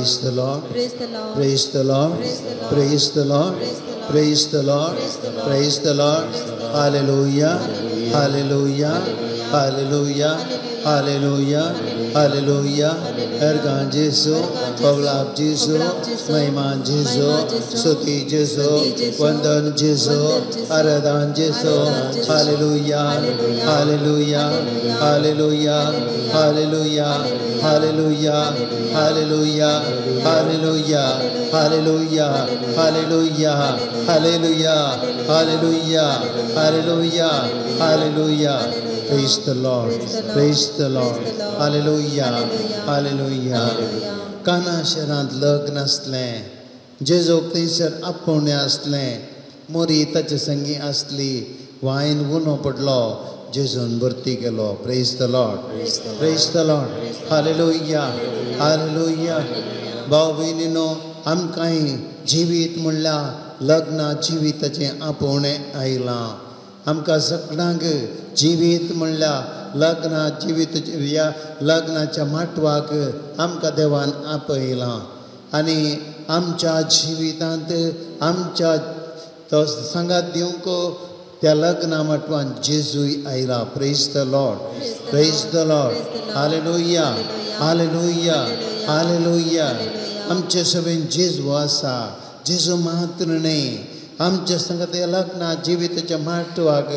Praise the Lord. Praise the Lord. Praise the Lord. Praise the Lord. Praise the Lord. Praise the Lord. Hallelujah. Hallelujah. Hallelujah. Hallelujah. Hallelujah. Ergan Jesu, Pavlab Jesu, Mahiman Jesu, Stuti Jesu, Vandan Jesu, Aradhan Jesu. Hallelujah. Hallelujah. Hallelujah. Hallelujah. Hallelujah. Hallelujah. Hallelujah. Hallelujah. Hallelujah. Hallelujah. Hallelujah. Hallelujah. Hallelujah. Praise the Lord. Praise the Lord. Hallelujah. Hallelujah. काना शहरांत लग्न आसलें, जेजूक थंयसर आपोवणें आसलें, मोरी ताचे संगी आसली, वायन उनो पडलो, जेजून भरती केलो. Praise the Lord. Praise the Lord. Hallelujah. Hallelujah. भाव भयणीनो, आमकांय जिवीत म्हणल्यार लग्न जिविताचें आपोवणें आयलां. आमकां सगळ्यांक जिवीत म्हणल्यार लग्न जिवीत ह्या लग्नाच्या माटवाक आमकां देवान आपयलां आनी आमच्या जिवितांत आमच्या तो सांगात दिवंक त्या लग्ना माटवान जेजूय आयला. Praise the Lord. Praise the Lord. Hallelujah. Hallelujah. Hallelujah. आमचे सभेन जेजू आसा. जेजू मात्र न्हय, आमच्या सांगात लग्ना जिविताच्या माटवाक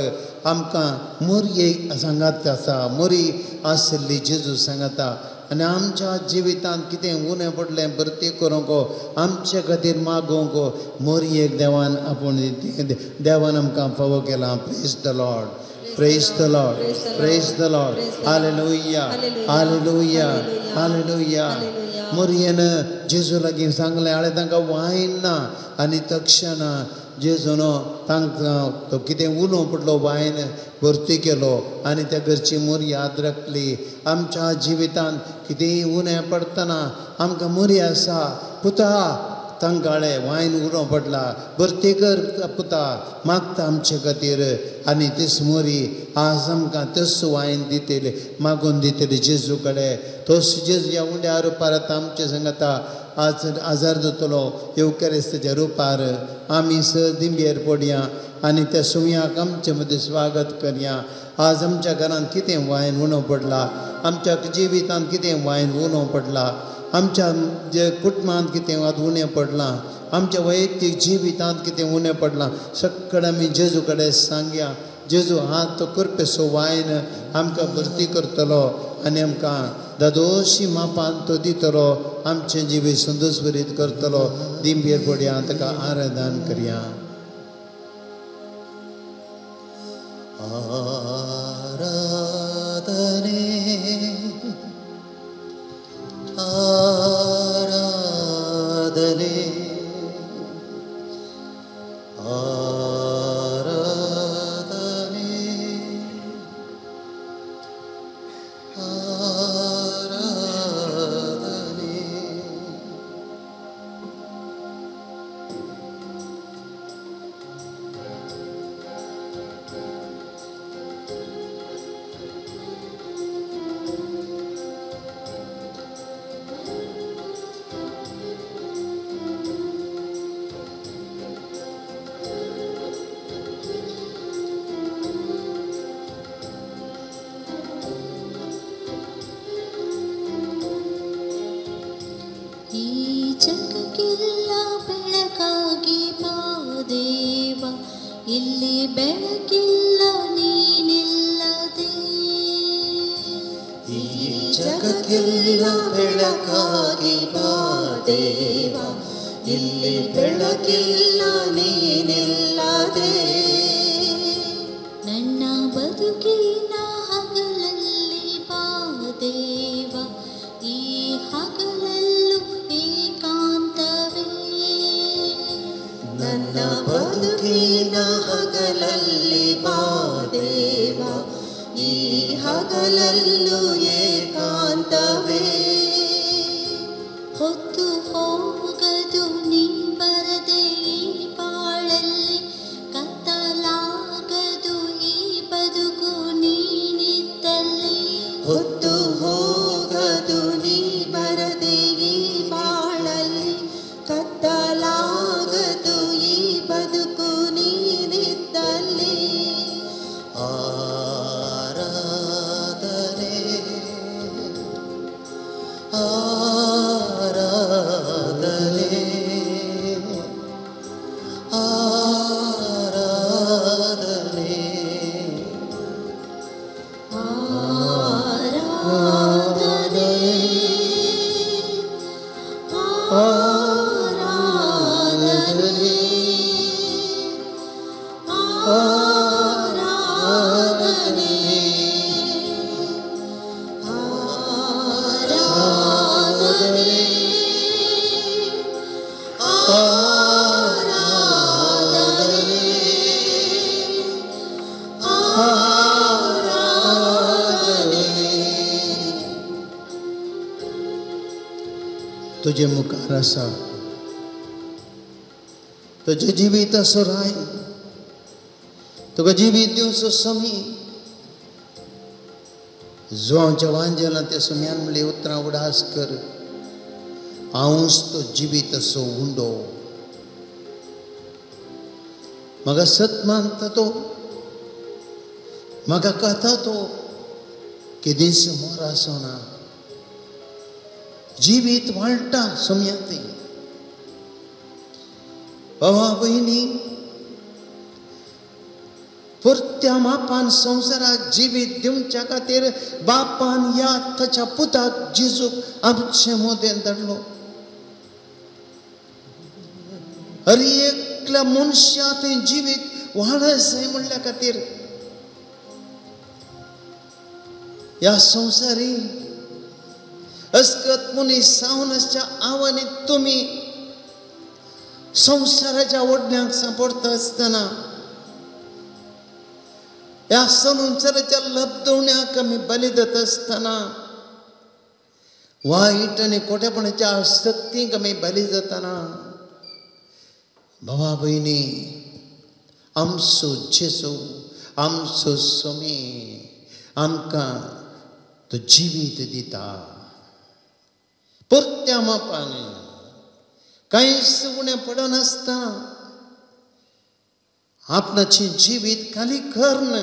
आमकां मोरये सांगात आसा. मोरी आशिल्ली जेजू सांगाता आनी आमच्या जिवितांत कितें उणें पडलें भरती करूंक आमचे खातीर मागूंक मोरयेक देवान आपूण देवान आमकां फावो केलां. Praise the Lord. Praise the Lord. Praise the Lord. Hallelujah. Hallelujah. Hallelujah. मोरयेन जेजू लागीं सांगलें, हाणें तांकां वायन ना. आनी तक्षणा जेजून तांकां तो कितें उलो पडलो वायन भरती केलो आनी त्या घरची मोरी याद राखली. आमच्या जिवितांत कितेंय उणें पडटना आमकां मोरी आसा. पुता तांकां वायन उलो पडला, भरती कर पुता, मागता आमचे खातीर. आनी तीच मोरी आज आमकां तस वायन दितली, मागून दितली जेजू कडेन. तोच जेजू ह्या उंड्या रुपार आतां आमचे सांगता आज आजार जातलो येवकरेस्ताच्या रुपार. आमी स दिंबेर पडया आनी त्या सुव्याक आमचे मदीं स्वागत करया. आज आमच्या घरांत कितें वायन उणो पडला, आमच्या जिवितांत कितें वायन उणो पडला, आमच्या जे कुटुंबांत कितें उणें पडलां, आमच्या वैयक्तीक जिवितांत कितें उणें पडलां, सगळें आमी जेजू कडेन सांगया. जेजू हात तो कृपेचो वायन आमकां भरती करतलो आनी आमकां दादोशी मापान तो दितलो, आमचें जिवीत संतोश भरीत करतलो. दिंबेर पडया, ताका आराधन करया. आराधने आराधने आराधने आराधने. ಈ ಜಗಕ್ಕೆಲ್ಲ ಬೆಳಕಾಗಿ ಬಾ ದೇವ, ಇಲ್ಲಿ ಬೆಳಕಿಲ್ಲ ನೀನಿಲ್ಲದೆ. ಈ ಜಗಕ್ಕೆಲ್ಲ ಬೆಳಕಾಗಿ ಬಾ ದೇವ, ಇಲ್ಲಿ ಬೆಳಕಿಲ್ಲ ನೀನಿಲ್ಲದೆ. ನನ್ನ ಬದುಕಿನ ಹಗಲಲ್ಲಿ ಬಾ ದೇವ, ಈ ಹಗಲಲ್ಲೂ ಏಕಾಂತವೇ. ನನ್ನ ಬದುಕಿನ ಹಗಲಲ್ಲಿ ಬಾ ದೇವ, ಈ ಹಗಲಲ್ಲೂ ಏಕಾಂತವೇ. ಹೊತ್ತು ಹೋಗದು ನೀ ಬರದೆ ಈ ಬಾಳಲ್ಲಿ, ಕತ್ತಲಾಗದು ಈ ಬದುಕು ನೀನಿದ್ದಲ್ಲಿ. ಹೊತ್ತು ಹೋಗದು ನೀ ಬರದೆ ಈ ಬಾಳಲ್ಲಿ, ಆರಾಧನೆ ಆರಾಧನೆ ಆರಾಧನೆ. तुजे मुखार आसा तुजें जिवीत असो राय, तुका जिवीत दिवचो समी. जुवांच्या वांजेला त्या सुम्यान म्हणलें उतरां उडास कर, हांवूच तो जिवीत असो उंडो. म्हाका सत मानता तो, म्हाका कथा तो केदींच मोर आसना. जिवीत वाळटा सोम्या तें. बाबा भयणी, परत्या मापान संवसाराक जिवीत दिवच्या खातीर बापान ह्या ताच्या पुताक जेजूक आमचे मदें धाडलो. हर एकल्या मनशा तें जिवीत वाडस म्हणल्या खातीर ह्या संवसारी अस्कत मनीस जावन आसच्या आव्हानी तुमी संवसाराच्या ओडण्याक सांपडटा आसतना ह्या संवसाराच्या लब्दवण्याक आमी बली जाता आसतना वायट आनी खोटेपणाच्या आसक्तीक आमी बली जातना भावा भयणी, आमचो जेजू, आमचो स्वामी आमकां तो जिवीत दिता. परत्या मापान कांयच उणें पडनासतना आपणाचें जिवीत खाली करून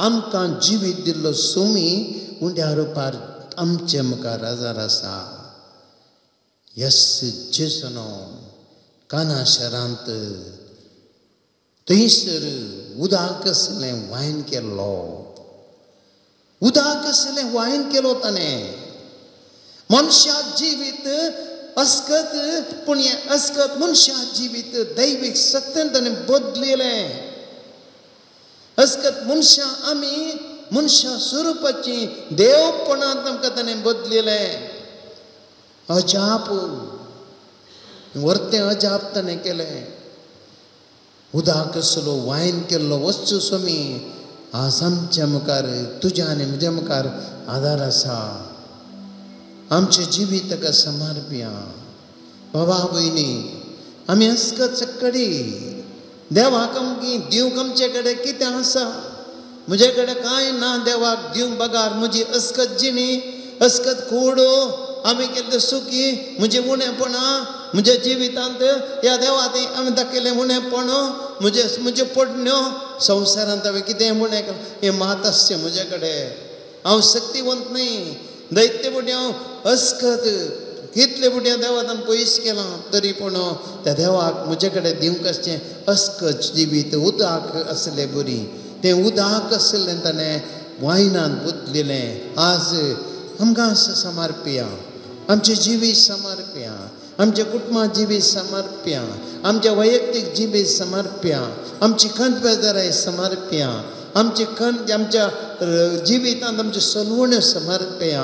आमकां जिवीत दिल्लो स्वामी उंड्या रुपार आमचे मुखार आजार आसा. यस जेजून काना शहरांत थंयसर उदक आसलें वायन केल्लो, उदक आसलें वायन केलो ताणें. मनशा जिवीत अस्कत, पूण हें अस्कत मनशा जिवीत दैवीक सत्तेन ताणें बदलिलें. अस्कत मनशां आमी मनशा स्वरुपाची देवपणांत आमकां ताणें बदलिलें. अजाप वर्तें अजाप ताणें केलें. उदक आसलो वायन केल्लो वस्तू स्वामी आज आमच्या मुखार, तुज्या आनी म्हज्या मुखार आदार आसा. आमचें जिवीत ताका समर्पया. बाबा भयणी, आमी अस्कत सक्कडी देवाक आमकी दिवंक आमचे कडेन कितें आसा? म्हजे कडेन कांय ना देवाक दिवंक बगार म्हजी अस्कत जिणी, अस्कत कूड, आमी केल्ले सुखी, म्हजें उणेपणां म्हज्या जिवितांत ह्या देवा तें आमी दाखयलें उणेपण, म्हजें म्हज्यो पडण्यो संवसारांत हांवें कितें उणें केलें हें मात आसचें म्हजे कडेन. हांव शक्तिवंत न्हय, दैत्य फुडें हांव अस्कत कितले फुडें देवान पयस केलां तरी पूण त्या देवाक म्हजे कडेन दिवंक आसचें अस्कत जिवीत उदक आसलें बरी, तें उदक आसलें ताणें वायनान बदलिलें. आज आमकां समर्पया, आमचें जिवीत समर्पया, आमच्या कुटुंबा जिवीत समर्पया, आमच्या वैयक्तीक जिवीत समर्पया, आमची खंत बेजाराय समर्पया, आमची खंत आमच्या जिवितांत आमच्यो सलवण्यो समर्पया,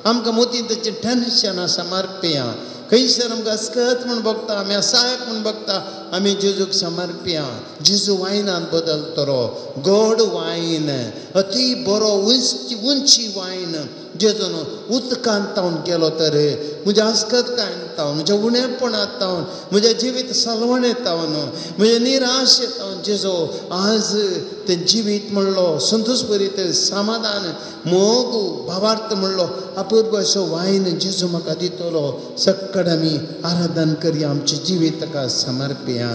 आमकां मोतींत ताचें टेन्शनां समर्पया. खंयसर आमकां अस्कत म्हूण भोगता, आमी असहायक म्हूण भोगता, आमी जेजूक समर्पया. जेजू वायनान बदलतलो, गोड वायन, अती बरो उंची उंची वायन जेजून उदकांत तावन केलो तर म्हज्या अस्कत कांय तावन, म्हज्या उणेपणांत तावन, म्हज्या जिवीत सलवणें तावन, म्हज्या निराशे तावन जेजू आज तें जिवीत म्हणलो संतोश बरीत समाधान मोग भावार्थ म्हणलो अपूर्व असो वायन जेजू म्हाका दितलो. सक्कड आमी आराधन करया, आमचें जिवीत ताका समर्पया.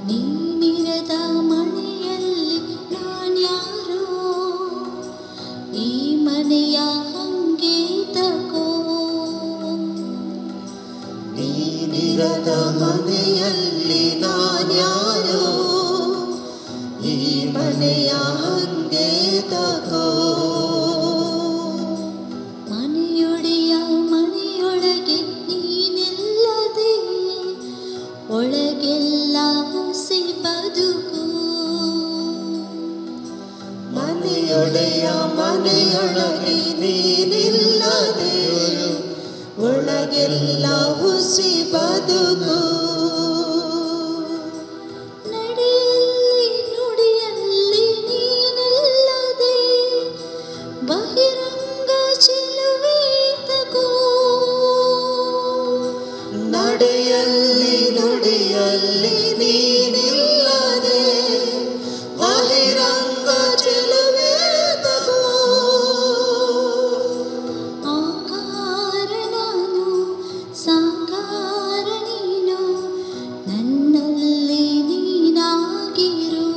नी ಮನೆಯ ಹಂಗೆ ತಗೋ. ನೀನಿರದ ಮನೆಯಲ್ಲಿ ನಾನ್ಯಾರೋ, ಈ ಮನೆಯ ಹಂಗೆ ತಗೋ. ಮನೆಯೊಡೆಯ ಮನೆಯೊಳಗೆ ನೀನಿಲ್ಲದೆ ಒಳಗೆಲ್ಲ ಹುಸಿ ಬದುಕು. ಮನೆಯೊಡೆಯ ಮನೆಯೊಳಗೆ ನೀನಿಲ್ಲದೆ ಒಳಗೆಲ್ಲ ಹುಸಿ ಬದುಕು. ನಡೆಯಲ್ಲಿ ನುಡಿಯಲ್ಲಿ ನೀನಿಲ್ಲದೆ ಬಹಿರಂಗ ಚೆಲುವೆ ತಗೋ. ನಡೆಯಲ್ಲಿ ನುಡಿಯಲ್ಲಿ ನೀನಿಲ್ಲದೆ ಬಹಿರಂಗ ಚೆಲುವೆ ತಗೋ. ಆಕಾರ ನಾನು ಸಾಕಾರ ನೀನು, ನನ್ನಲ್ಲಿ ನೀನಾಗಿರು.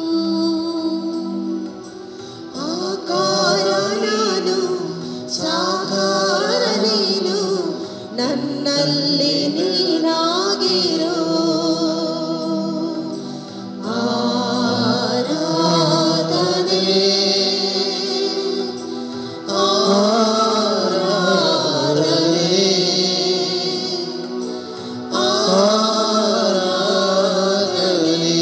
ಆಕಾರ ನಾನು ಸಾಕಾರ ನೀನು, ನನ್ನಲ್ಲಿ ನೀನಾಗಿರು. ಆರಾಧನೆ ಆರಾಧನೆ ಆರಾಧನೆ.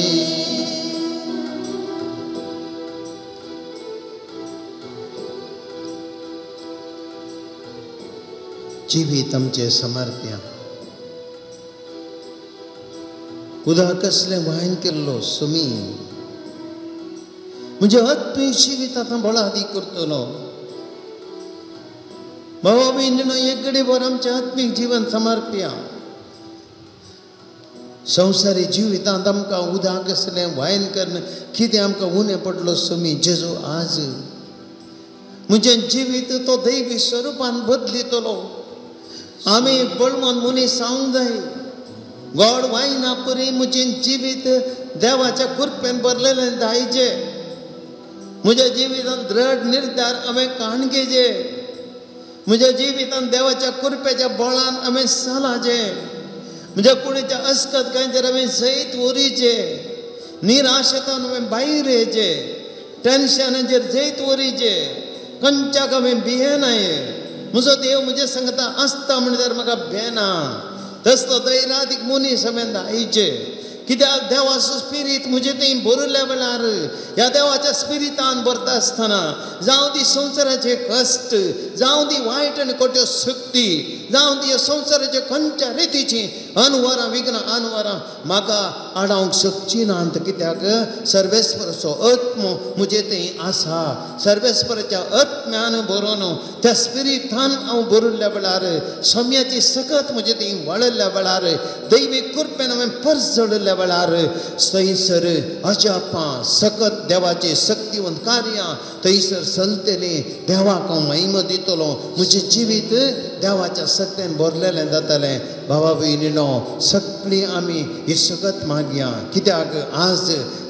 जिवीत आमचें समर्प्या उदक कसलें वायन केल्लो सुमी म्हजें आत्मीक जिवीत आतां बळादी करतलो. बाबा भयणीनो, एक घडी भर आमचें आत्मीक जिवन समर्प्या. संवसारी जिवितांत आमकां उदक कसलें वायन करून कितें आमकां उणें पडलो सुमी जेजू आज म्हजें जिवीत तो दैवी स्वरुपान बदलितलो. आमी बळवंत मनीस जावंक जाय. गोड वायना परी म्हजें जिवीत देवाच्या कृपेन भरलेलें जायचें. म्हज्या जिवितांत दृढ निर्धार हांवें काण घेवचे. म्हज्या जिवितांत देवाच्या कृपेच्या बळान हांवें चलाचें. म्हज्या कुडीच्या अस्कत कांयचेर हांवें जैत वरीचें. निराशेंतान हांवें भायर येचें. टेन्शनाचेर जैत वरीचें. खंयच्याक हांवें भियेनाय. म्हजो देव म्हजे सांगता आसता म्हणल्यार म्हाका भियेना. तसलो दैरादीक मनीस हांवें दायचे. कित्याक देवाचो स्पिरीत म्हजे थंय भरिल्ल्या वेळार ह्या देवाच्या स्पिरितान भरता आसतना जावं ती संवसाराचे कश्ट, जावं ती वायट आनी खोट्यो शक्ती, जावं ती ह्या संवसाराचे खंयच्या रितीची अनवरां विघ्नां अनवरां म्हाका आडावंक शकची नात. कित्याक सर्वेस्पराचो आत्मो म्हजे थंय आसा. सर्वेस्पराच्या आत्म्यान भरून त्या स्पिरितान हांव भरिल्ल्या वेळार सम्याची सकत म्हजे थंय वाळिल्ल्या वेळार दैवी कृपेन हांवें परजळिल्ल्या वेळार थंयसर अजापां सकत देवाची शक्तिवंत कार्यां थंयसर चलतलीं. देवाक हांव महिमा दितलो. म्हजें जिवीत देवाच्या शक्तेन भरलेलें जातलें. बाबा भयणीनो, सगळीं आमी ही सकत मागया. कित्याक आज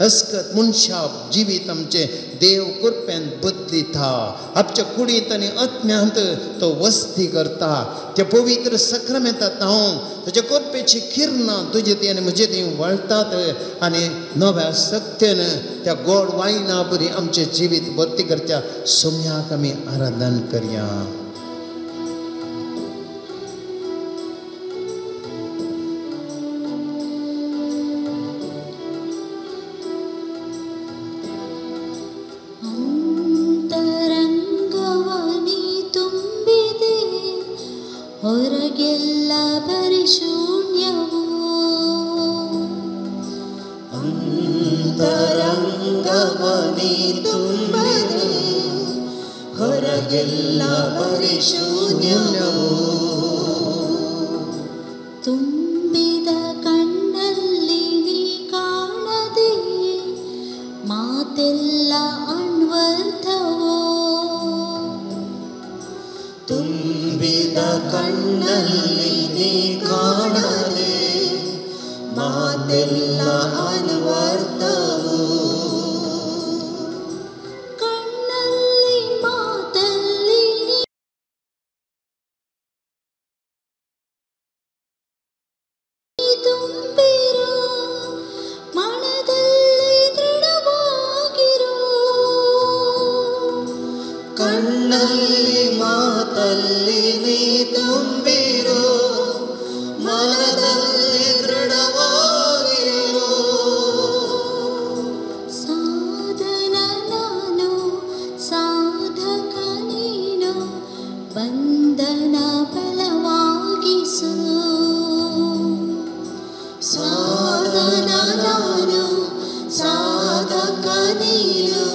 अस्कत मनशा जिवीत आमचें देव कृपेन बदलिता. आमच्या कुडींत आनी आत्म्यांत तो वस्ती करता. त्या पवित्र सक्रमेंतात हांव ताच्या कृपेची किरणां तुजे ती आनी म्हजे ती वळतात आनी नव्या शक्तेन त्या गोड वायना बरी आमचें जिवीत भरती करच्या सोम्याक आमी आराधन करया. ಅಂತರಂಗವನಿ ತುಂಬಿದೆ, ಹೊರಗೆಲ್ಲ ಪರಿಶೂನ್ಯವು. ಅಂತರಂಗವನಿ ತುಂಬಿದೆ, ಹೊರಗೆಲ್ಲ ಪರಿಶೂನ್ಯವು. ತುಂಬಿದ ಕಣ್ಣಲ್ಲಿ ನೀ ಕಾಣದೆ ಮಾತೆಲ್ಲ ಅನ್ವರ್ಥವೋ. ತುಂಬಿದ ಕಣ್ಣಲ್ಲಿ ನೀ ಕಾಣದೆ ಮಾತೆಲ್ಲ ಅನ್ವರ್ಥವು. ಕಣ್ಣಲ್ಲಿ ಮಾತಲ್ಲಿ ಕಣ್ಣಲ್ಲಿ ಮಾತಲ್ಲಿ ನೀ ತುಂಬಿರು, ಮನದಲ್ಲಿ ದೃಢವಾಗಿರು. ಸಾಧನ ನಾನು ಸಾಧಕ ನೀನು, ಬಂಧನ ಬಲವಾಗಿಸು. ಸಾಧನ ನಾನು ಸಾಧಕ ನೀನು,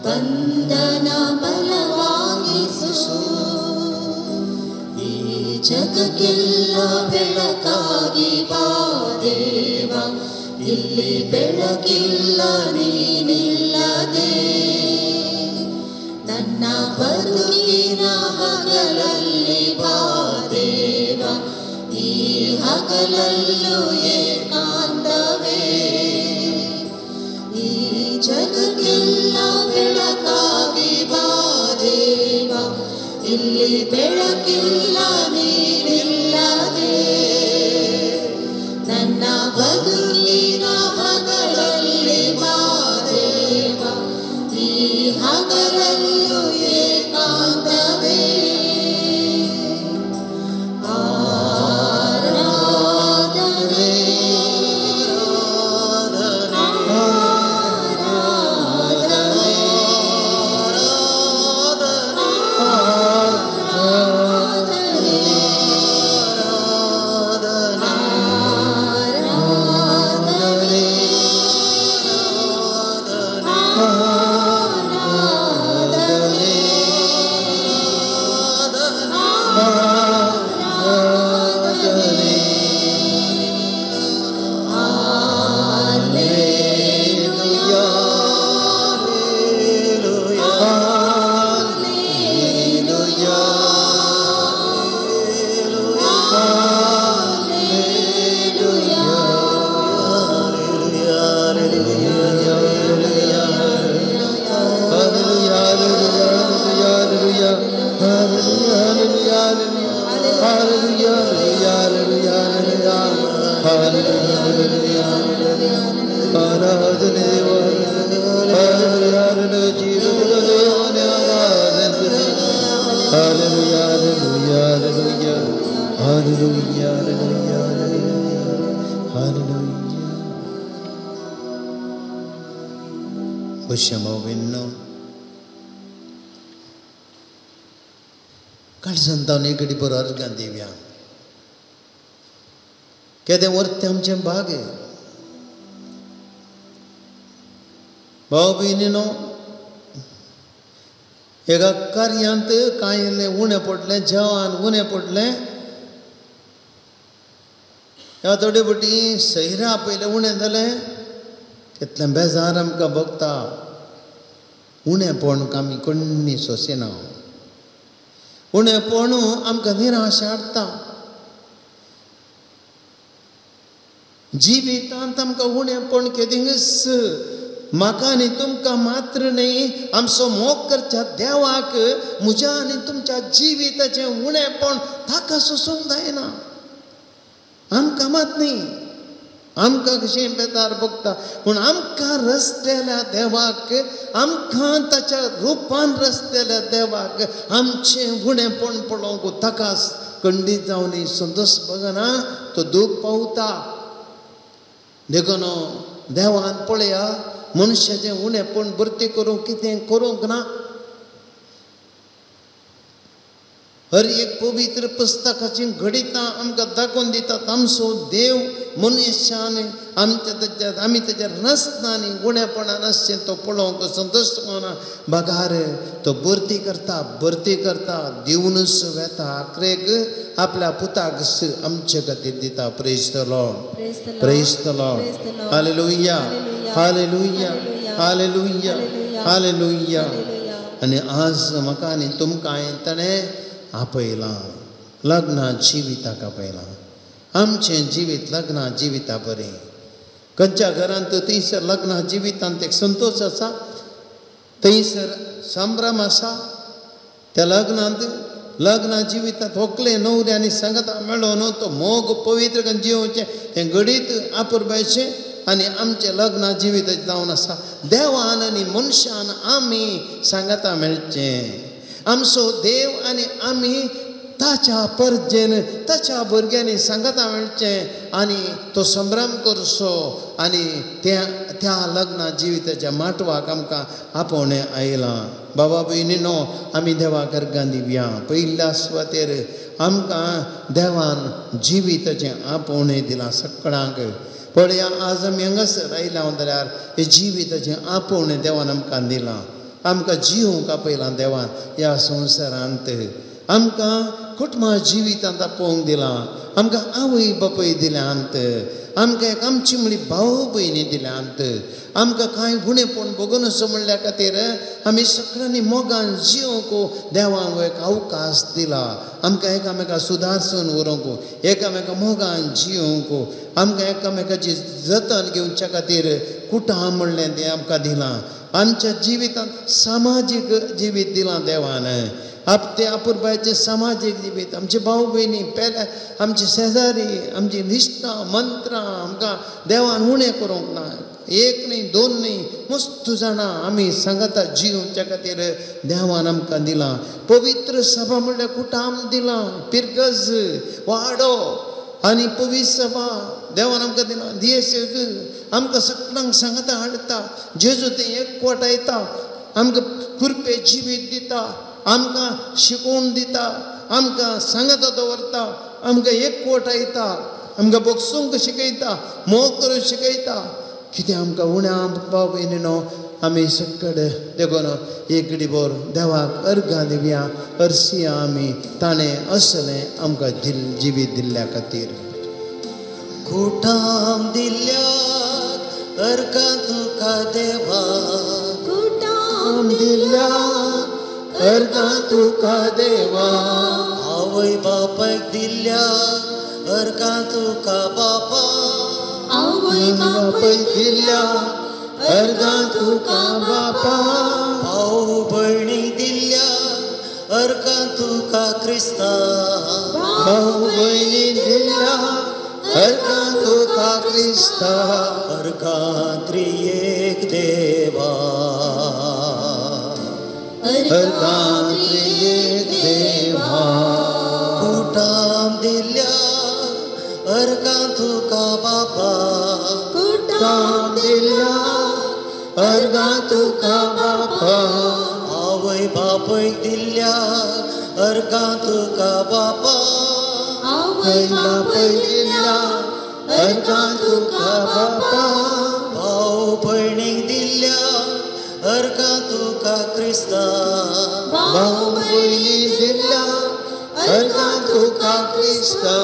ಬಂಧನ ಬಲವಾಗಿಸು. ಈ ಜಗಕ್ಕೆಲ್ಲ ಬೆಳಕಾಗಿ ಬಾ ದೇವ, ಇಲ್ಲಿ ಬೆಳಕಿಲ್ಲ ನೀನಿಲ್ಲದೆ. ನನ್ನ ಬದುಕಿನ ಹಗಲಲ್ಲಿ ಬಾ ದೇವ, ಈ ಹಗಲಲ್ಲೂ ಏಕಾಂತವೇ. ಈ ಜಗಕ್ಕೆಲ್ಲ ಬೆಳಕಾಗಿ ಬಾ ದೇವ, ಇಲ್ಲಿ ಬೆಳಕಿಲ್ಲ ನೀನಿಲ್ಲದೆ. ನನ್ನ ಬದುಕಿನ ಹಗಲಲ್ಲಿ ಬಾ ದೇವ, ಈ ಹಗಲಲ್ಲೂ ಏಕಾಂತವೇ. ಆರಾಧನೆ ಆರಾಧನೆ ಆರಾಧನೆ ಆರಾಧನೆ ಆರಾಧನೆ ಆರಾಧನೆ. Hallelujah, hallelujah, काळजान एक घडी बरो अर्गां दिवया. केदें वर्तें आमचें भाग्य. भाव भयणीनो, एका कार्यांत कांय इल्लें उणें पडलें, जेवण उणें पडलें, ह्या थोडे फावटी सैरा पयलें उणें जालें, तितलें बेजार आमकां भोगता. उणेंपण आमी कोण्णी सोंसिना. उणेंपण आमकां निराश हाडटा. जिवितांत आमकां उणेंपण केदींच म्हाका आनी तुमकां मात्र न्हय, आमचो मोग करच्या देवाक म्हज्या आनी तुमच्या जिविताचें उणेंपण ताका सोसूंक जायना. आमकां मात न्हय, आमकां कशें बेजार भोगता, पूण आमकां रस्तेल्या देवाक, आमकां ताच्या रुपान रस्तेल्या देवाक आमचें उणेंपण पळोवंक ताका खंडीत जावन संतोश भोगना, तो दूख पावता. देखून देवान पळया मनशाचें उणेंपण भरती करूंक कितें करूंक ना. हर एक पवित्र पुस्तकाची घडितां आमकां दाखोवन दितात आमचो देव मनशान आमच्या ताच्या आमी ताच्या रसनांनी उणेपणान आसचें तो पळोवंक संतोश पावना. बगार तो भरती करता, भरती करता, दिवनूच वेता. आखरेक आपल्या पुताक आमचे खातीर दिता. Praise the Lord, praise the Lord. Hallelujah, hallelujah, hallelujah, hallelujah. आनी आज म्हाका आनी तुमकां हांवें ताणें आपयलां, लग्ना जिविताक आपयलां. आमचें जिवीत लग्ना जिविता बरें. खंयच्या घरांत थंयसर लग्ना जिवितांत एक संतोश आसा, थंयसर संभ्रम आसा. त्या लग्नांत लग्ना जिवितांत होकले न्हवरे आनी सांगता मेळोन तो मोग पवित्र करून जिवचें तें घडीत आपुरबायचें आनी आमचें लग्न जिवीत जावन आसा. देवान आनी मनशान आमी सांगाता मेळचें. आमचो देव आनी आमी ताच्या परजेन ताच्या भुरग्यांनी सांगाता मेळचें आनी तो संभ्रम करचो आनी त्या त्या लग्न जिविताच्या माटवाक आमकां आपोवणें आयलां. बाबा भयणीनो आमी देवाक अर्गां दिवया. पयल्या सुवातेर आमकां देवान जिविताचें आपोवणें दिलां सगळ्यांक. पळया आज आमी हांगासर आयल्या जाल्यार हें जिविताचें आपोवणें देवान आमकां दिलां. आमकां जिवंक आपयलां देवान ह्या संवसारांत. आमकां कुटुंबा जिवितांत आपोवंक दिलां. आमकां आवय बापूय दिल्यांत. आमकां एक आमची म्हणली भाव भयणी दिल्यांत. आमकां कांय गुणेपण भोगून असो म्हणल्या खातीर आमी सगळ्यांनी मोगान जिवंक देवान एक अवकाश दिला. आमकां एकामेका सुदारसून उरोवंक, एकामेका मोगान जिवंक, आमकां एकामेकाची जतन घेवच्या खातीर कुटां म्हणलें तें आमकां दिलां. आमच्या जिवितांत सामाजीक जिवीत दिलां देवान. ते अपुरबायेचें सामाजीक जिवीत आमचे भाव भयणी पेले आमचे शेजारी आमची निश्ठा मंत्रां आमकां देवान उणें करूंक ना. एक न्ही दोन न्ही मस्त जाणां आमी सांगाता जिवच्या खातीर देवान आमकां दिलां. पवित्र सभा म्हणल्यार कुटाम दिलां, पिरगज वाडो आनी पवित्र सभा देवान आमकां दिलां. दियेस आमकां सगळ्यांक सांगाता हाडटा. जेजू तें एकवटायता, आमकां कृपे जिवीत दिता, आमकां शिकोवन दिता, आमकां सांगाता दवरता, आमकां एकवटायता, आमकां बक्षूंक शिकयता, मोग करूंक शिकयता. कितें आमकां उण्या भाव भयणीनो आमी सगळे देखून एक घडीभर देवाक अर्गां दिवया, अर्सिया आमी ताणें असलें आमकां जिवीत दिल्ल्या खातीर. कुटाम दिल्ल्या अर्गां तुका देवा, कुटाम दिल्ल्या अर्गां तुका देवा, आवय बापायक दिल्ल्या अर्गां तुका बापा, आवय बापायक दिल्ल्या अर्गां तुका बापा, भाव भयणी दिल्ल्या अर्गां तुका क्रिस्ता, भाव भयणी दिल्ल्या अर्गां तुका क्रिस्ता, अर्गां त्रिएक देवा, अर्गां त्रिएक देवा. कुटाम दिल्ल्या अर्गां तुका बापा, कुटाम दिल्ल्या अर्गां तुका बापा, आवय बापायक दिल्ल्या अर्गां तुका बापा, आवय बापायक दिल्ल्या अर्गां तुका बापा, भाव भयणीक दिल्ल्या अर्गां तुका क्रिस्ता, भाव भयणीक दिल्ल्या अर्गां तुका क्रिस्ता,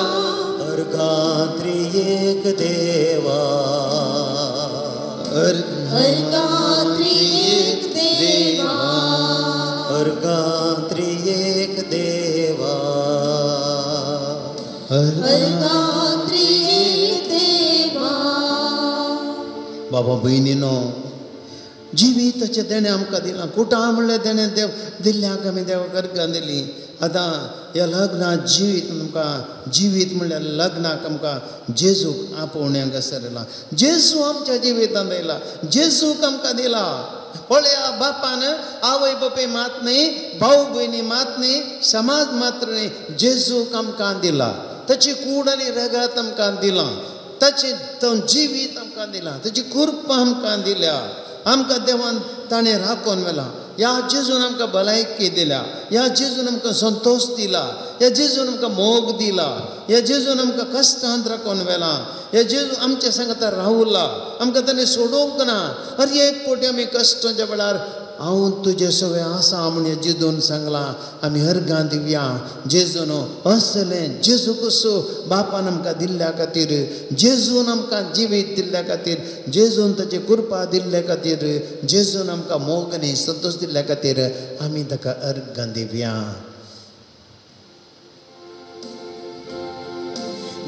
अर्गां त्रिएक देवा, अर्गां त्रिएक देवा, अर्गां त्रिएक देवा, अर्गां त्रिएक देवा. बाबा भयणीनो जिविताचें देणें आमकां दिलां. कुटां म्हणल्यार देणें देव दिल्ल्याक आमी देवाक अर्गां दिलीं. आतां ह्या लग्ना जिवीत आमकां जिवीत म्हणल्यार लग्नाक आमकां जेजूक आपोवणें हांगासर येयला. जेजू आमच्या जिवितांत आयला, जेजूक आमकां दिला. पळया बापान आवय बापूय मात न्ही, भाव भयणी मात न्ही, समाज मात्र न्ही, जेजूक आमकां दिला. ताची कूड आनी रगत आमकां दिलां, ताचें जिवीत आमकां दिलां, ताची कृपा आमकां दिल्या. आमकां देवान ताणें राखून व्हेलां. ह्या जेजून आमकां भलायकी दिल्या, ह्या जेजून आमकां संतोश दिला, ह्या जेजून आमकां मोग दिला, ह्या जेजून आमकां कश्टांत राखून व्हेलां, ह्या जेजू आमच्या सांगाता रावला, आमकां ताणें सोडूंक ना. अरे एक फावटी आमी कश्टाच्या वेळार हांव तुजे सगळें आसा म्हूण जेजून सांगलां. आमी अर्गां दिवया जेजून असलें जेजू कसो बापान आमकां दिल्ल्या खातीर, जेजून आमकां जिवीत दिल्ल्या खातीर, जेजून ताची कृपा दिल्ल्या खातीर, जेजून आमकां मोग आनी संतोश दिल्ल्या खातीर आमी ताका अर्गां दिवया.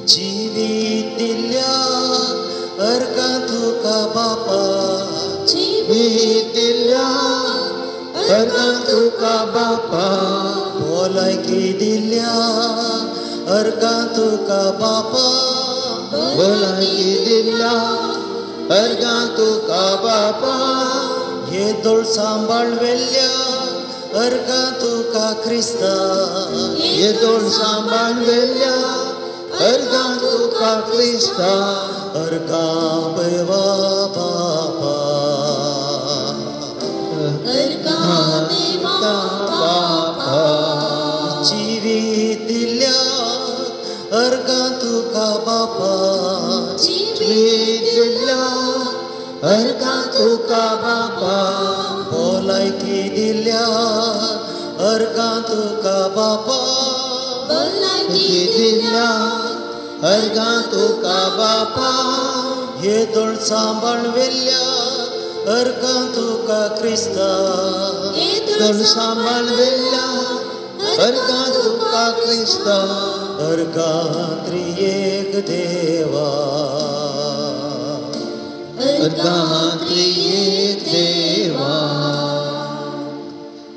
जिवीत दिल्ल्या अर्गां तुका बापा, जिवीत दिल्ल्या अर्गां तुका बापा, भलायकी दिल्ल्या अर्गां तुका बापा, भलायकी दिल्ल्या अर्गां तुका बापा, येदोळ सांबाळ व्हेल्ल्या अर्गां तुका क्रिस्ता येदोळ सांबाळवेल्या अर्गां तुका क्रिस्ता अर्गां देवा बापा अर्गां देवा बापा जिवीत दिल्या अर्गां तुका बापा जिवीत दिल्या अर्गां तुका बापा भलायकी दिल्या अर्गां तुका बापा भलायकी दिल्या अर्गां तुका बापा येदोळ सांबाळवेल्या अर्गां तुका क्रिस्ता येदोळ सांबाळवेल्या अर्गां तुका क्रिस्ता अर्गां त्रियेक देवा अर्गां त्रियेक देवा.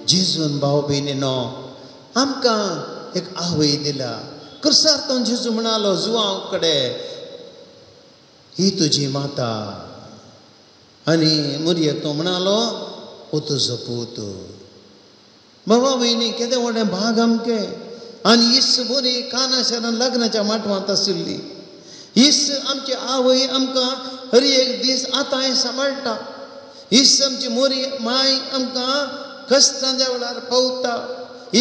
जेजून भाव भयणीनो आमकां एक आवय दिला. क्रिस्तार तो जेजू म्हणालो जुवांव कडेन ही तुजी माता आनी मुरयेक तो म्हणालो हो तुजो पूत. बाबा भयणी केदें व्हडलें भाग आमचें. आनी इस बरी काना शहरान लग्नाच्या माटवांत आशिल्ली. इस आमची आवय आमकां हर एक दीस आतांय सांबाळटा. इस आमची मोरी माय आमकां कश्टांच्या वेळार पावता.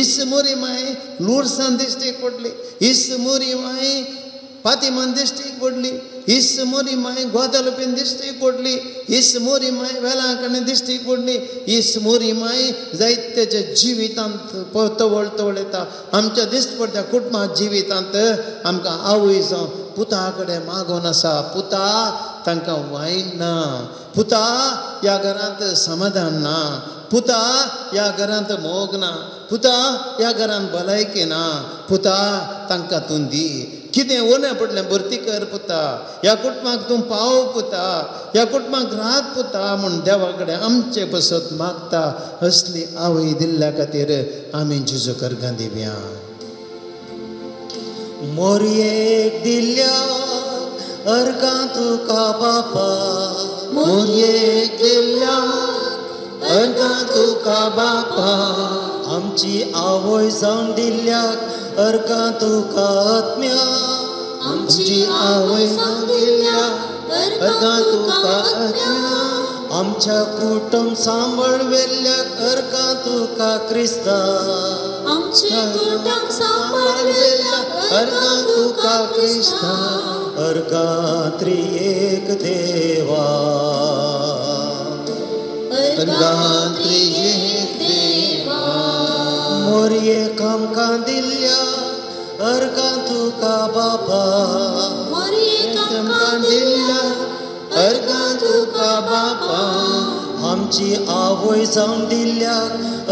इस मोरी माय लुडसान दिश्टीक पडली. इस मोरी माय फातिमान दिश्टीक पडली. इस मोरी माय गोदालुपीन दिश्टीक पडली. इस मोरी माय वेलांकणे दिश्टीक पडली. इस मोरी माय जायत्याच्या जिवितांत तवळ तवळ येता. आमच्या दिश्ट पडटा कुटुंबा जिवितांत आमकां आवय जावं पुता कडेन मागून आसा. पुता तांकां वायन ना, पुता ह्या घरांत समाधान ना, पुता ह्या घरांत मोग ना, पुता ह्या घरांत भलायकी ना, पुता तांकां तूं दी कितें उणें पडलें भरती कर पुता, ह्या कुटुंबाक तूं पाव पुता, ह्या कुटुंबाक रात पुता म्हूण देवा कडेन आमचे पसत मागता. असली आवय दिल्ल्या खातीर आमी जेजू अर्गां दिवया. मोरयेक दिल्या अर्गां तुका बापा मोरयेक दिल्या अर्गां तुका बापा आमची आवय जावन दिल्या अर्गां तुका आत्म्या आमची आवय जावन दिल्या अर्गां तुका आत्म्या आमच्या कुटुंब सांबाळवेल्या अर्गां तुका क्रिस्ता आमचे कुटुंब सांबाळवेल्या अर्गां तुका क्रिस्ता अर्गां त्रियेक देवा अर्गां त्रियेक देवा. मोरयेक आमकां दिल्या अर्गां तुका बापा मोरयेक आमकां दिल्या अर्गां तुका बापा आमची आवय जावन दिल्या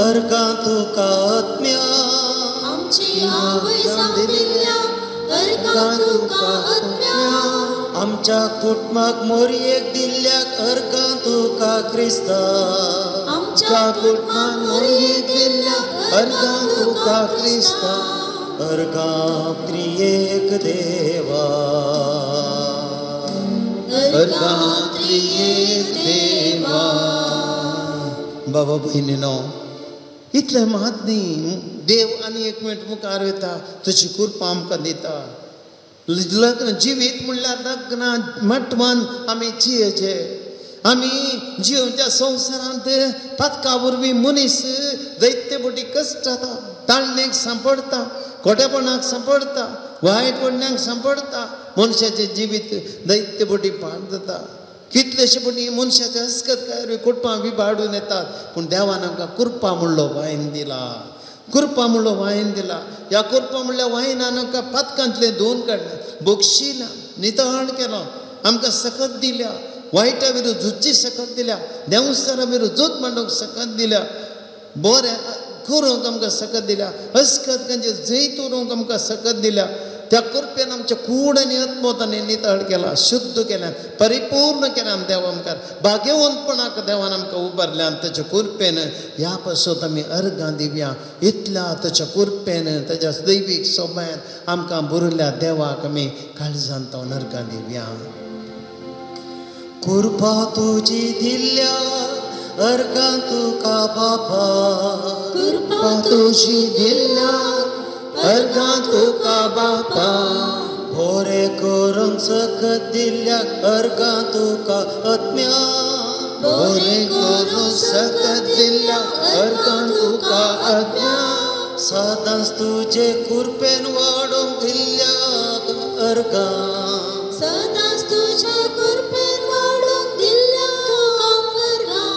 अर्गां तुका आत्म्या आमची आवय जावन दिल्या अर्गां तुका आत्म्या आमच्या कुटुंबाक मोरयेक दिल्या अर्गां तुका क्रिस्ता आमच्या कुटुंबाक मोरयेक दिल्या अर्गां तुका क्रिस्ता अर्गां त्रियेक देवा अर्गां त्रियेक देवा. बाबा भयणीनो इतलें मात न्ही देव आनी एक मिनट मुखार वता तुजी कृपा आमकां दिता. लग्न जिवीत म्हणल्यार लग्ना मटवान आमी जियेचे. आमी जिवच्या संवसारांत पातका वरवीं मनीस जायते फावटी कश्ट जाता, ताळणेक सांपडटा, खोटेपणाक सांपडटा, वायट वडण्यांक सांपडटा. मनशाचें जिवीत जायते फावटी पाड जाता. कितलेशे फावटी मनशाचे हसकत काय कुटुंबां विबाडून येतात. पूण देवान आमकां कृपा म्हणलो वायन दिला, कृपा म्हणलो वायन दिला. ह्या कृपा म्हणल्या वायनान आमकां पातकांतलें धुवन काडलें, बक्षिलां, नितळ केलो, आमकां सकत दिल्या, वायटा विरुद्ध झुजची सकत दिल्या, देंवचारा विरुद्ध झूज मांडूंक सकत दिल्या, बरें करूंक आमकां सकत दिल्या, हसकत खंयचें जैत उरोवंक आमकां सकत दिल्या. त्या कृपेन आमच्या कूड आनी आत्मोतांनी नितळ केला, शुद्ध केल्यान, परिपूर्ण केल्यान देवा मुखार भाग्यवंतपणाक देवान आमकां उबारल्यान. ताच्या कृपेन ह्या पासत आमी अर्गां दिवया. इतल्या ताच्या कृपेन ताच्या दैवीक सोबायन आमकां बरयल्या देवाक आमी काळजान तावन अर्गां दिवया. कृपा तुजी दिल्या अर्गां तुका बापा कृपा तुजी दिल्ल्या अर्गां तुका बापा बरें करूंक सकत दिल्ल्या अर्गां तुका आत्म्या बरें करूंक सकत दिल्ल्या अर्गां तुका आत्म्या सदांच तुजे कृपेन वाडोवंक दिल्ल्या अर्गां सदांच तुजे कृपेन वाडोवंक दिल्ल्या तुका अर्गां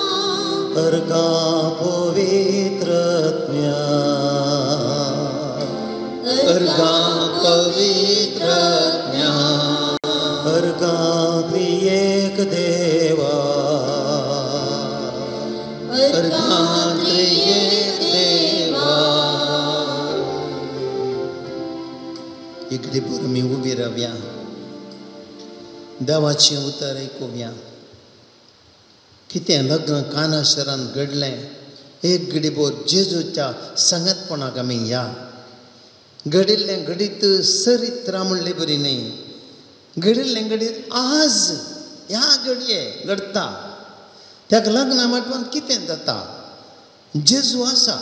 अर्गां पवित्र आत्म्या अर्गां पवित्र आत्म्या अर्गां त्रिएक देवा अर्गां त्रिएक देवा. इकडे बरं मी उबी रावया, देवाचें उतर आयकुया. कितें लग्न काना शहरांत घडलें एक घडीभर जेजूच्या सांगातपणाक आमी या. घडिल्लें घडीत चरित्रां म्हणले बरी न्हय, घडिल्लें घडीत आज ह्या घडये घडता. त्या लग्ना माटवान कितें जाता, जेजू आसा,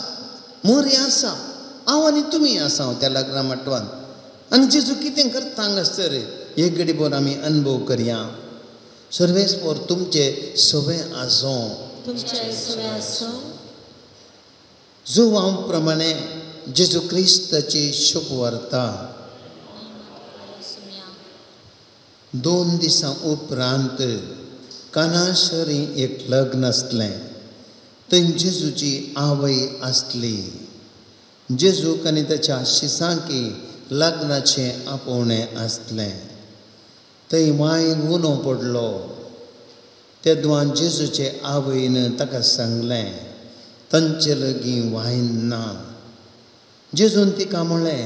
मोरी आसा, हांव आनी तुमी आसा त्या लग्ना माटवान आनी जेजू कितें करता हांगासर एक घडीभर आमी अनुभव करया. सर्वेस्पोर तुमचे सवे आसूं. जुवांव प्रमाणे जेजू क्रिस्ताची शुभवार्ता. 2 दिसां उपरांत कानाशरी एक लग्न आसलें. थंय जेजूची आवय आसली. जेजूक आनी ताच्या शिसांकी लग्नाचें आपोवणें आसलें. थंय वायन उनो पडलो. तेदवान जेजूचे आवयन ताका सांगलें, तांचे लागीं वायन ना. जेजून तिका म्हणलें,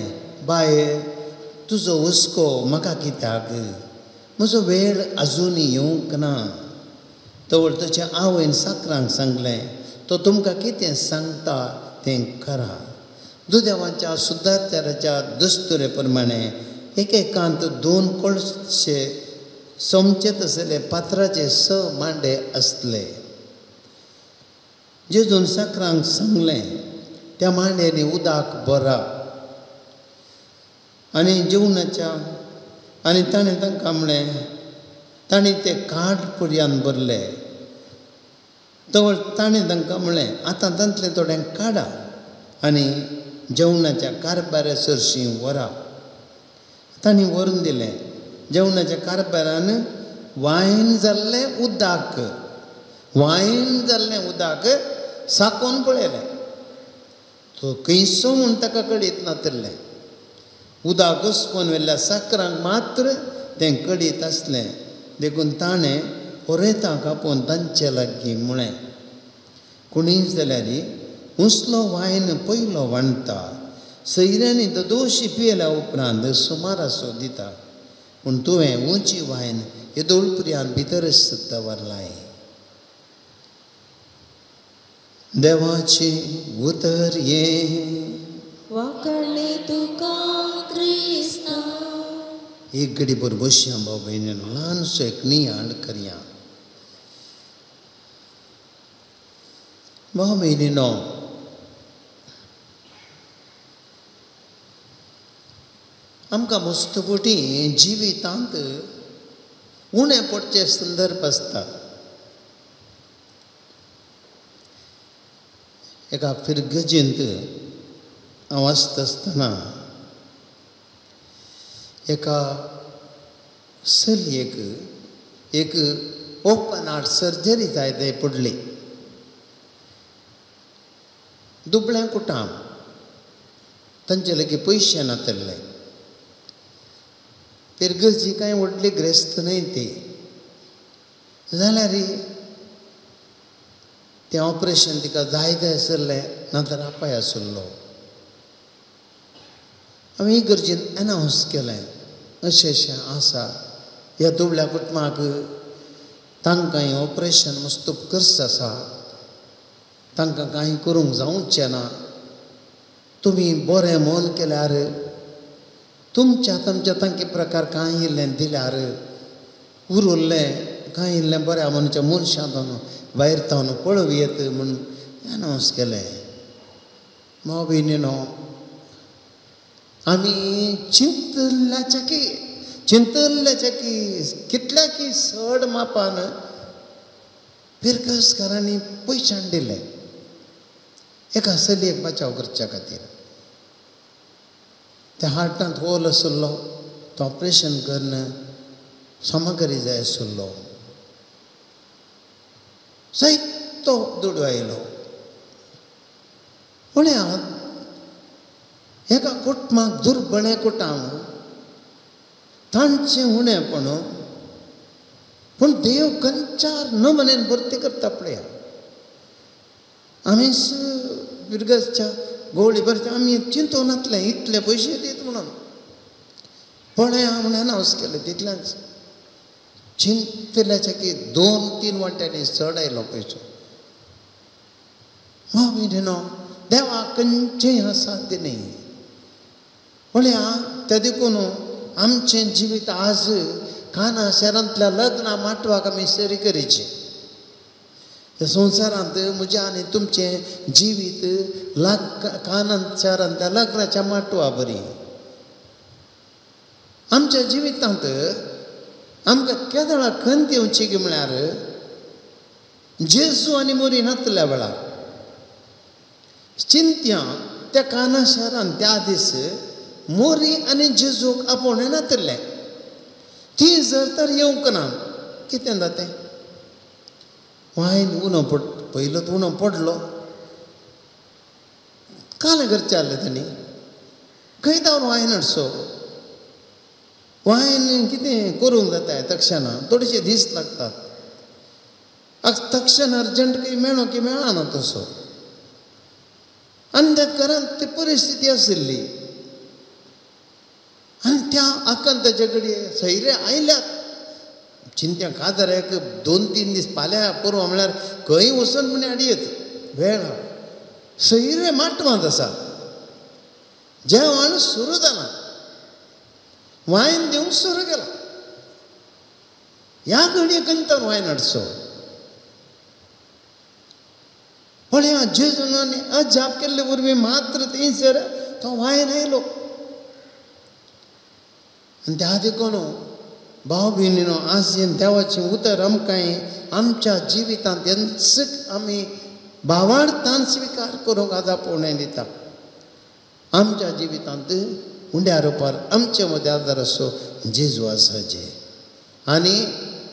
बाये, तुजो हुस्को म्हाका कित्याक, म्हजो वेळ आजून येवंक ना. तवळ ताच्या आवयन साकरांक सांगलें, तो तुमकां कितें सांगता तें करा. दुदेवाच्या सुदारच्या दस्तुरे प्रमाणे एकेकांत 2 कोळशे सोमचे तसले पात्राचे 6 मांडे आसले. जेजून साकरांक सांगलें, त्या मांड्यांनी उदक भरा आनी जेवणाच्या आनी ताणें तांकां म्हणलें, ताणें ते काट पर्यान भरले. तवळ ताणें तांकां म्हणलें, आतां तांतलें थोडें काडा आनी जेवणाच्या कारभारा सरशीं व्हरा. तांणी व्हरून दिलें. जेवणाच्या कारभारान वायन जाल्लें उदक, वायन जाल्लें उदक साकोवन पळयलें. तो खंयसो म्हूण ताका कळीत नातिल्लें. उदक घुसपून व्हेल्ल्या साकरांक मात्र तें कळीत आसलें. देखून ताणें होरेतांक आपोवन तांचे लागीं म्हळें, कोणीय जाल्यार उंचलो वायन पयलो वांडटा, सैऱ्यांनी तो दोशी पियेल्या उपरांत सुमारासो दिता, पूण तुवें उंची वायन येदोळ पर्यंत भितरच दवरलाय. देवाची उतर ये वाकडले तुका क्रिस्ता. एक घडी भर बसया भाव भयणीन, ल्हानसो एक नियाळ करया. भाव भयणीनो, आमकां मस्तपुटी जिवितांत उणें पडचे संदर्भ आसता. एका फिरगजेंत हांव आसता आसतना एका चलयेक एक ओपन हार्ट सर्जरी जाय ते पडली. दुबळ्या कुटाम, तांचे लागीं पयशे नातिल्ले. फिरगजी कांय व्हडली ग्रेस्त न्हय ती, जाल्यार तें ऑपरेशन तिका जाय जाय आसलें, नातर आपाय आसलो. हांवें इगर्जेन एनावंस केलें, अशें अशें आसा ह्या दुबळ्या कुटुंबाक, तांकां हें ऑपरेशन मस्त खर्च आसा, तांकां कांय करूंक जावचें ना, तुमी बरें मोल केल्यार तुमच्या तुमच्या तांके प्रकार कांय इल्लें दिल्यार उरुल्लें कांय इल्लें बऱ्या मनच्या मनशां भायर तावन पळोवयेत म्हूण अनावन्स केलें. भाव भयणीनो, आमी चिंतल्याच्या की कितल्या की चड मापान फिरकसकारांनी पयशान दिले एका चलयेक बचाव करच्या खातीर. त्या हार्टांत होल आशिल्लो, तो ऑपरेशन करून सामग्री जाय आशिल्लो, जायतो दुडू आयलो. पळयात, एका कुटुंबाक दुर्बळे कुटाम, तांचें उणेपण, पूण देव खंयच्यार नमनेन भरती करता पळया. आमी फिरगसच्या गोळी भरच्या आमी चिंतून नातले इतले पयशे दीत म्हणून. पळया म्हूण अनावन्स केलें, तितलेंच चिंतल्याच्या की 2-3 वांट्यांनी चड आयलो पयसो. भाव भयणीनो, देवाक खंयचें असाध्य न्ही. पळया, त्या देखून आमचें जिवीत आज काना शहरांतल्या लग्ना माटवाक आमी सरी करीची. ह्या संवसारांत म्हज्या आनी तुमचें जिवीत काना शहरांतल्या लग्नाच्या माटवा बरी. आमच्या जिवितांत आमकां केदळा खंत येवची की म्हळ्यार जेजू आनी मोरी नातल्या वेळार चिंत्या त्या काना शहरांत त्या दीस मोरी आनी जेजूक आपोवणें नातलें. ती जर तर येवंक ना कितें जातें? वायन उणो पड पयलोच उणो पडलो, कालें करचें आहलें तांणी, खंय धांवन वायन हाडचो? वायन कितें करूंक जाता तक्षणा, थोडेशे दीस लागतात. तक्षण अर्जंट खंय मेळो की मेळना तसो. आनी त्या घरांत ती परिस्थिती आशिल्ली आनी त्या आकांताच्या घडये सैरे आयल्यात. चिंत्या काजाराक 2-3 दीस फाल्यां पुरवा म्हळ्यार खंय वचून म्हण हाडयेत वेळ. सैरे माटवांत आसा, जेवण सुरू जालां, वायन दिवंक सुरू केलां. ह्या घडये खंयच्यान वायन हाडचो? पळया, जेजून आनी अजाप केल्ले वरवीं मात्र थंयसर तो वायन आयलो. आनी त्या देखून भाव भयणीनो, आज देवाचें उतर आमकां आमच्या जिवितांत हेंच आमी भावार्थान स्विकार करूंक आज आपोवणें दिता. आमच्या जिवितांत उंड्या रुपार आमचे मदें आदार असो जेजू आसा जे, आनी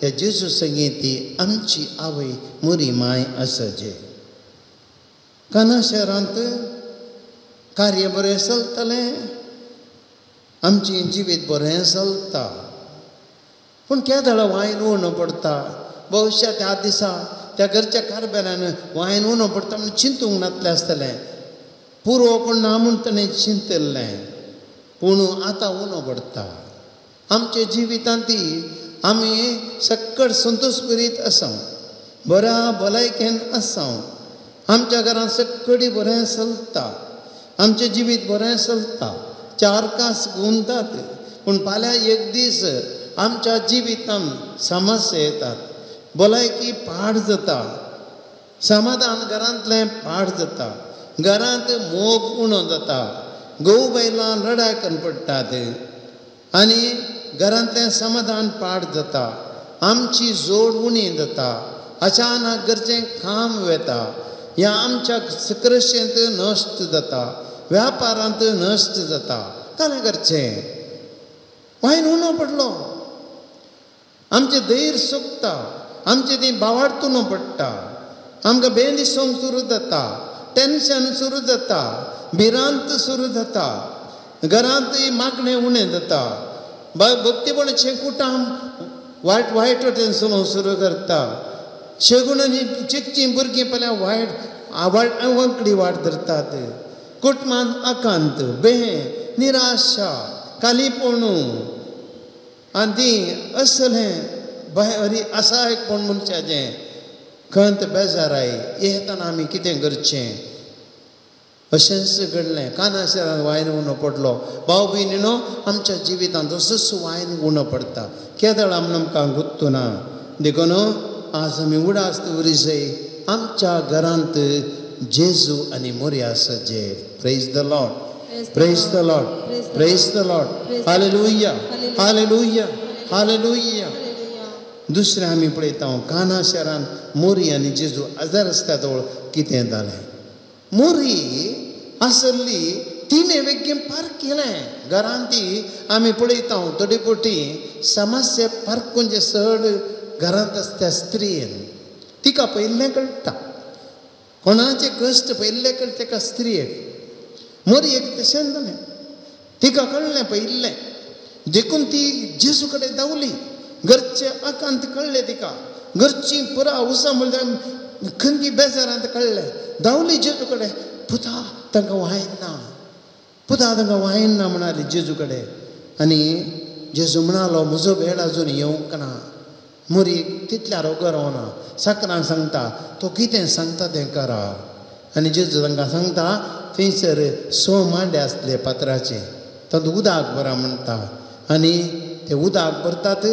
ह्या जेजू संगी ती आमची आवय मोरी माय आसा जे. काना शहरांत कार्य बरें चलतलें, आमचें जिवीत बरें चलता, पूण केदळा वायन उणो पडटा. भविश्या त्या दिसा त्या घरच्या कारभारान वायन उणो पडटा म्हूण चिंतूंक नातलें आसतलें. पुरो कोण ना म्हूण ताणें चिंतिल्लें, पूण आतां उणो पडटा. आमच्या जिवितांत आमी सक्कड संतोशभरीत आसा, बऱ्या भलायकेन आसा, आमच्या घरांत सक्कडी बरें चलता, आमचें जिवीत बरें चलता, 4 कास गुंतात. पूण फाल्यां एक दीस आमच्या जिवितांत समस्या येतात, भलायकी पाड जाता, समाधान घरांतलें पाड जाता, घरांत मोग उणो जाता, घोव बायलां लडाय करून पडटात आनी घरांतलें समाधान पाड जाता, आमची जोड उणी जाता, अचानक घरचें काम वेता, ह्या आमच्या कृशेंत नश्ट जाता, व्यापारांत नश्ट जाता. कालें करचें? वायन उणो पडलो, आमचें धैर्य सोंपता, आमचें ती भावार्थ उणो पडटा, आमकां बेन दिसूंक सुरू जाता, टेंशन सुरू जाता, भिरांत सुरू जाता, घरांत मागणें उणें जाता, भक्तीपणाचें कुटाम वायट वायट वटेन चलोवंक सुरू करता. शेगुणांनी चिकचीं भुरगीं पळय वायट वाट वांकडी वाट धरतात. कुटुंबांत आकांत, बें, निराशा, कालीपणू आनी ती असलें भायर असायकपण मनशाचें खंत बेजाराय येतना आमी कितें करचें? अशेंच घडलें. कानाशेरान वायन उणो पडलो. भाव भयणीनो, आमच्या जिवितांत तसोच वायन उणो पडटा, केदळ आमकां गुत्तुना. देखून आज आमी उडास दवरिजय आमच्या घरांत जेजू आनी मोरी आसचे. Praise the Lord, praise the Lord, praise the Lord. Hallelujah, hallelujah, hallelujah. दुसरें आमी पळयता काना शहरान मोरी आनी जेजू हजार रस्त्या जवळ कितें जालें. मोरी आसली तिणें वेगळें पार्क केलें घरांत. ती आमी पळयता थोडे फावटी समस्या पार्कून जे चड घरांत आसता स्त्रियेन तिका पयिल्लें कळटा, कोणाचे कश्ट पयिल्लें कळटा तेका स्त्रियेक. मोरयेक तशें जालें, तिका कळ्ळें पयिल्लें, देखून ती जेजू कडेन धांवली. घरचे आकांत कळ्ळें तिका, घरची पुरा उसां म्हणल्यार खंगी बेजारांत कळ्ळें. धांवली जेजू कडेन, पुता तांकां वायन ना, पुता तांकां वायन ना म्हणाली जेजू कडेन. आनी जेजू म्हणालो म्हजो वेळ अजून येवंक ना. मोरी तितल्या रोगर रावना, साकरांक सांगता तो कितें सांगता तें करा. आनी जेजू तांकां सांगता थंयसर 6 मांडे आसले पात्राचे, तातूंत उदक भरा म्हणटा. आनी ते उदक भरतात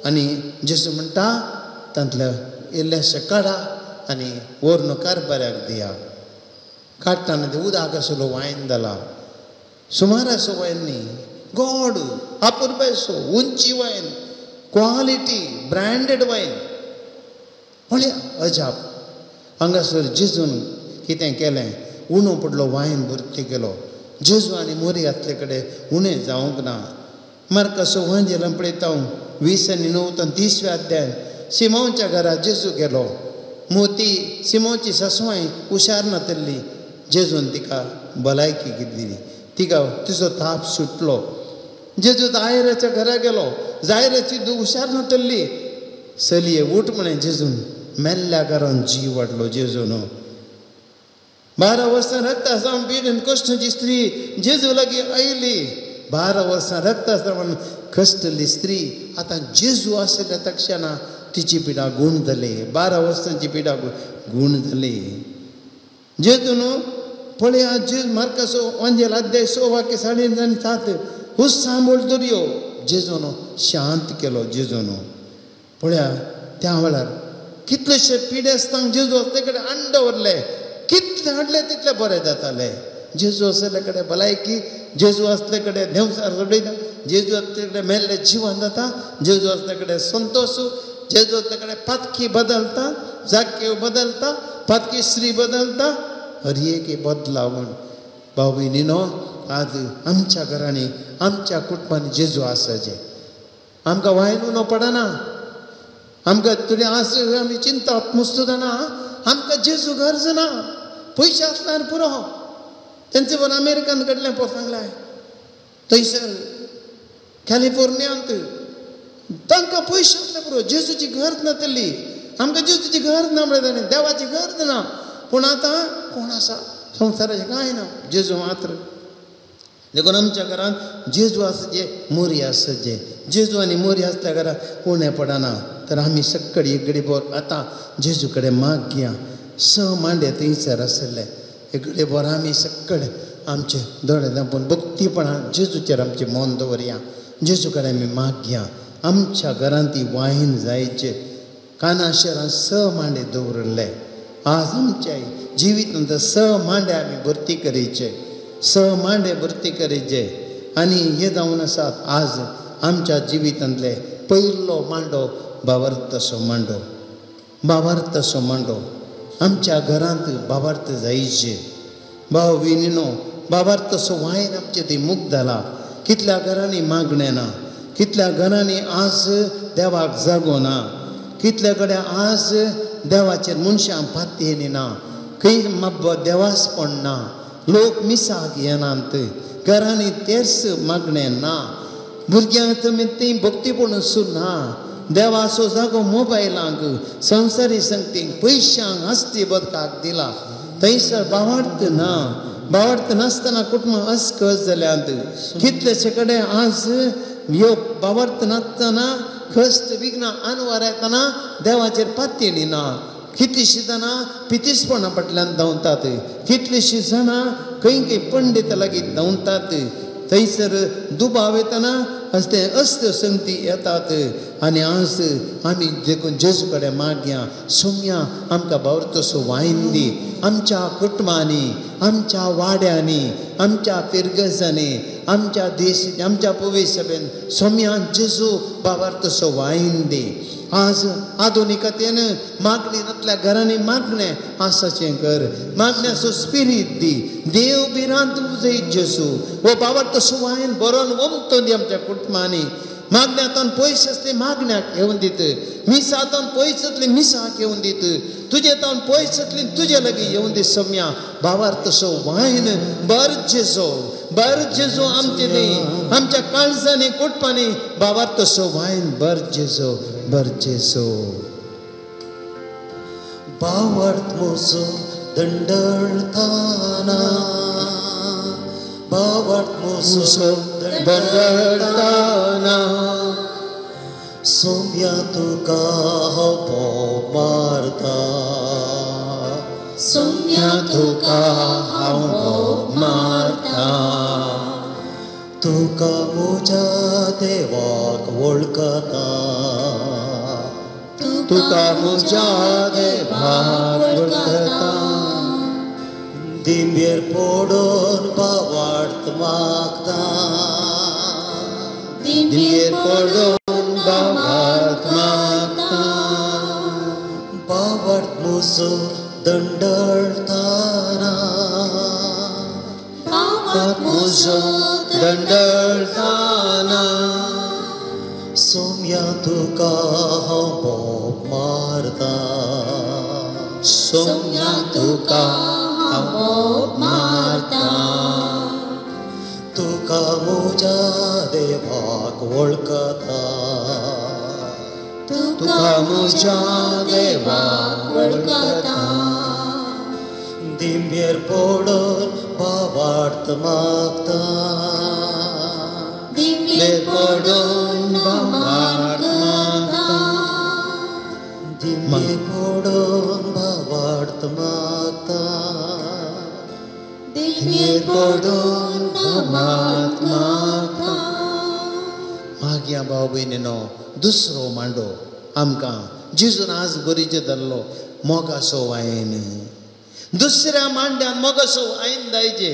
आनी जेजू म्हणटा तांतलें इल्लेशें काडा आनी व्हरून कारबाऱ्याक दिया. काडटाना तें उदक आसलो वायन जाला, सुमार असो वायन न्ही, गोड अपुरबायसो उंची वायन, क्वालिटी ब्रँडेड वायन. पळया अजाप. हांगासर जेजून कितें केलें, उणो पडलो वायन भरती केलो. जेजू आनी मोरी घातले कडेन उणें जावंक ना. मार्कासो वांजेलान पळयता 20 आनी 9 आनी 30 अध्याय सिमोनच्या घरा जेजू गेलो. मोती सिमोनची सासवाय हुशार नातल्ली, जेजून तिका भलायकी दिली, तिका तिचो ताप सुटलो. जेजू जायराच्या घरा गेलो, जायराची हुशार नातल्ली, चलये उठ म्हळें जेजून, मेल्ल्या घरान जीव वाडलो जेजून. 12 वर्सां रक्तास्राव पिडून कश्टाची स्त्री जेजू लागीं आयली. 12 वर्सां रक्तास्रावान कश्टली स्त्री आतां जेजू आशिल्ल्या तक्षणा तिची पिडा गूण जाली. 12 वर्सांची पिडा गूण जाली. जेजून पळया जेजू मार्कासो वांजेल अध्याय 6 वाक्य 3.5 आनी 7 उत्साह दर्यो जेजून शांत केलो. जेजून पळया त्या वेळार कितलेशे पिडेस्तांक जेजू आसले कडेन हाडून दवरले, कितले हाडले तितले बरे जाताले. जेजू आसले कडेन भलायकी, जेजू आसले कडेन देंवचार सोडयता, जेजू आसले कडेन मेल्ले जिवन जाता, जेजू आसले कडेन संतोश, जेजू आसले कडेन पातकी बदलता, जाक्यो बदलता, पातकी स्त्री बदलता, हर एक बदलावण. भाव भयणीनो आज आमच्या घरांनी आमच्या कुटुंबांनी जेजू आसाचे. आमकां वायन उणो पडना, आमकां तुजें आस आमी चिंता मुस्तुतना, आमकां जेजू गरज ना. पयशे आसल्यार पुरो. तेंचे बरोबर अमेरिकन घडलें पळोवंक सांगलें, थंयसर कॅलिफोर्नियांत तांकां पयशे आसले पुरो, जेजूची गरज नातली. आमकां जेजूची गरज ना म्हळ्यार ताणें देवाची गरज ना. पूण आतां कोण आसा संवसाराचें कांय ना, जेजू मात्र. देखून आमच्या घरांत जेजू आसचे, मोरी आसचे. जेजू आनी मोरी आसल्या घरांत उणें पडना. तर आमी सक्कडी एक घडी भर आतां जेजू कडेन मागया. 6 मांडे थंयसर आसले, एक घडी भर आमी सक्कडे आमचे दोळे धांपून भक्तीपणान जेजूचेर आमचें मन दवरया. जेजू कडेन आमी मागया आमच्या घरांत ती वायन जायचे. काना शहरांत 6 मांडे दवरिल्ले. आज आमच्या जिवितांत 6 मांडे आमी भरती करीचे, 6 मांडे भरती करीचे. आनी हे जावन आसात आज आमच्या जिवितांतले पयलो मांडो भावार्थाचो मांडो, भावार्थाचो मांडो. आमच्या घरांत भावार्थ जायचे. भाव भयणीनो भावार्थाचो वायन आमचे थंय मुक्त जाला. कितल्या घरांनी मागणें ना, कितल्या घरांनी आज देवाक जागो ना, कितल्या कडेन आज देवाचेर मनशां पातयेनी ना, खंय देवासपण ना, लोक मिसाक येनात, घरांनी तेर्स मागणें ना, भुरग्यांक तुमी ती भक्तीपण ना. देवाचो जागो मोबायलांक, संवसारी संगतींक, पयशांक, आस्ती बदकाक दिला. थंयसर भावार्थ ना. भावार्थ नासतना कुटुंबां अस्कस जाल्यांत. कितलेशे कडेन आज ह्यो भावार्थ नासतना कश्ट विघ्नां आनवार येतना देवाचेर पातयेनी ना. कितलींशीं जाणां पितीसपणा फाटल्यान धांवतात, कितलींशीं जाणां खंय खंय पंडित लागीं धांवतात. थंयसर दुबाव येतना असते असत्यो संगती येतात. आनी आज आमी देखून जेजू कडेन मागया, सोम्या आमकां बावरतसो वायन दी. आमच्या कुटुंबांनी, आमच्या वाड्यांनी, आमच्या फिरगजांनी, आमच्या देश, आमच्या पवी सभेन सोम्या जेजू बाबार तसो वायन दी. आज आधुनिकतेन मागणी नातल्या घरांनी मागणें आसाचें कर, मागण्याचो स्पिरीत दी. देव भिरांत उजयत जेजू हो बाबार तसो वायन बरोवन वमतो दी आमच्या कुटुंबांनी. मागण्यातून पयस आसली मागण्याक येवन दित, मिसातून पयस आसली मिसाक येवन दित, तुजे तावन पयस आसली तुजे लागीं येवन दी. सोम्या बाबार तसो वायन बर जेजू, बर जेजू आमचे न्ही, आमच्या काळजांनी कुटपांनी बाबार तसो वायन बर जेजू, बर जेजू. बावर्त मोसो दंडळताना, बावर्त मोसो दंडळताना, सोम्या तुका हांव भोव मारता, सोम्या तुका हांव भोव मारता, तुका म्हज्या देवाक वळखता, तुका म्हज्या देवाक वळखता, दिंबेर पडून बावार्थ मागता, दिंबेर पडून बावार्थ मागता, बावार्थ म्हजो दंडळताना, बावार्थ म्हजो दंडळताना, सोम्या तुका हांव भोव मारता, सोम्या तुका हांव भोव मारता, तुका म्हज्या देवाक वळखता, तुका म्हज्या देवाक वळखता, दिंबेर पडून बावार्थ मागता, दिंबेर पडून बावार्थ मागता, दिंबेर पडून बावार्थ मागता, दिंबेर पडून बावार्थ मागता. मागया भाव भयणीनो, दुसरो मांडो आमकां जेजून आज बरीचे धरलो मोगासो वायन. दुसऱ्या मांड्यान मोगासो वायन जायचे,